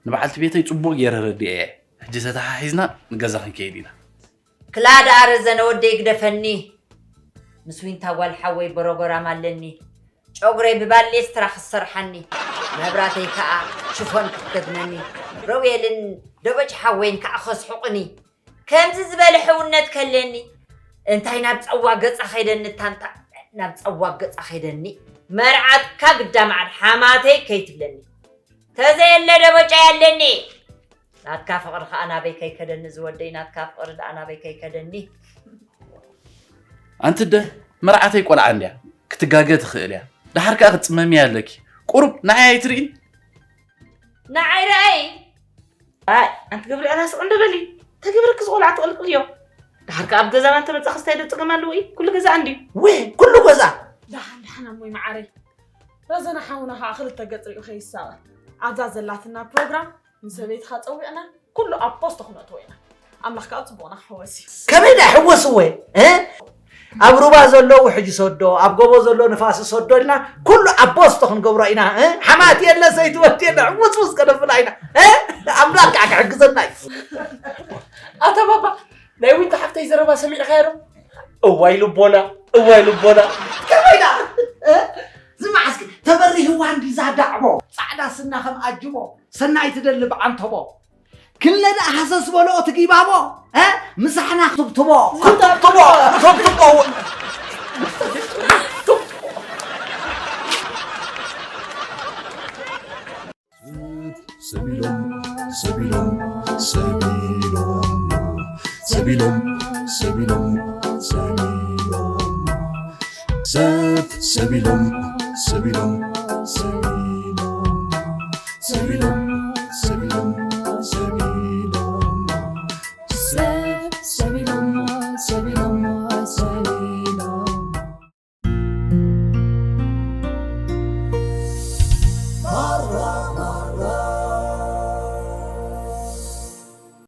ንበዓልቲ ቤተይ ፅቡቕ ገይረ ረዲኤ እየ ሕጂ ተተሓሒዝና ንገዛ ክንከይድ ኢና ክላ ደኣ ረዘነ ወደይ ግደፈኒ ምስ ዊንታ ጓል ሓወይ በሮጎራም ኣለኒ ጨጉረይ ብባሌስትራ ክሰርሓኒ መብራተይ ከኣ ሽፎን ክትከድነኒ ሮቤልን ደበጭ ሓወይን ከኣ ከስሕቑኒ ከምዚ ዝበለ ሕውነት ከለኒ እንታይ ናብ ጸዋ ገጻ ከይደኒ ታንታ ናብ ጸዋ ገጻ ከይደኒ መርዓትካ ግዳ መዓል ሓማተይ ከይትብለኒ ተዘየለ ደበጫ ያለኒ ናትካ ፍቕሪ ከኣ ናበይ ከይከደኒ ዝወደይ ናትካ ፍቕሪ ደኣ ናበይ ከይከደኒ ኣንቲ ደ መርዓተይ ቆልዓ እንድያ ክትጋገ ትኽእል እያ ደሓር ከኣ ክትፅመምያ ኣለኪ ቁሩብ ንዓይ ኣይትርኢን ንዓይ ረኣይ ኣይ ኣንቲ ገብርኤል ኣስቕ እንዶ በሊ። ተገብረኪ ዝቆልዓ ትቕልቅልዮ። ድሓር ከኣ ኣብ ገዛና እንተመጻ ክስታይ ዶ ጸገም ኣለዎ እዩ? ኩሉ ገዛ እንድዩ። ወይ ኩሉ ገዛ ደሓን ደሓን ኣሞይ መዓረይ። ረዘነ ሓውና ከዓ ክልተ ገፅ ሪኡ ከይሳቐ ኣብዛ ዘላትና ፕሮግራም ንሰበይትካ ፀዊዕና ኩሉ ኣብ ፖስቶ ክነእትዎ ኢና። ኣምላኽ ከዓ ፅቡቕና ክሕወስ እዩ። ከመይ ዳ ሕወስወ እ? ኣብ ሩባ ዘሎ ውሕጅ ሰዶ ኣብ ጎቦ ዘሎ ንፋስ ሰዶ ኢልና ኩሉ ኣብ ፖስቶ ክንገብሮ ኢና እ? ሓማት የለ ሰይቲ ወዲ የለ ሕውስውስ ከነብላ ኢና እ? ኣምላኽ ከዓ ክሕግዘና እዩ ኣታ ባባ ናይ ዊንታ ሓፍተይ ዘረባ ሰሚዕኻዮ ዶ? እዋይ ልቦና እዋይ ልቦና ከመይ ዳ እ? ዝመዓስኪ ተበሪህዋ እንዲዛ ዳዕቦ ፃዕዳ ስና ከም ኣጅቦ ሰናይ ትደሊ ብዓንተቦ ክለ ደኣ ሃሰስ በሎ እቲ ጊባቦ እ? ምሳሕና ክትብትቦ ክትብትቦ ክትብትቦ ሰቢሎም ሰቢሎም ሰቢሎም ሰቢሎም ሰቢሎም ሰቢሎም ሰብ ሰቢሎም ሰቢሎም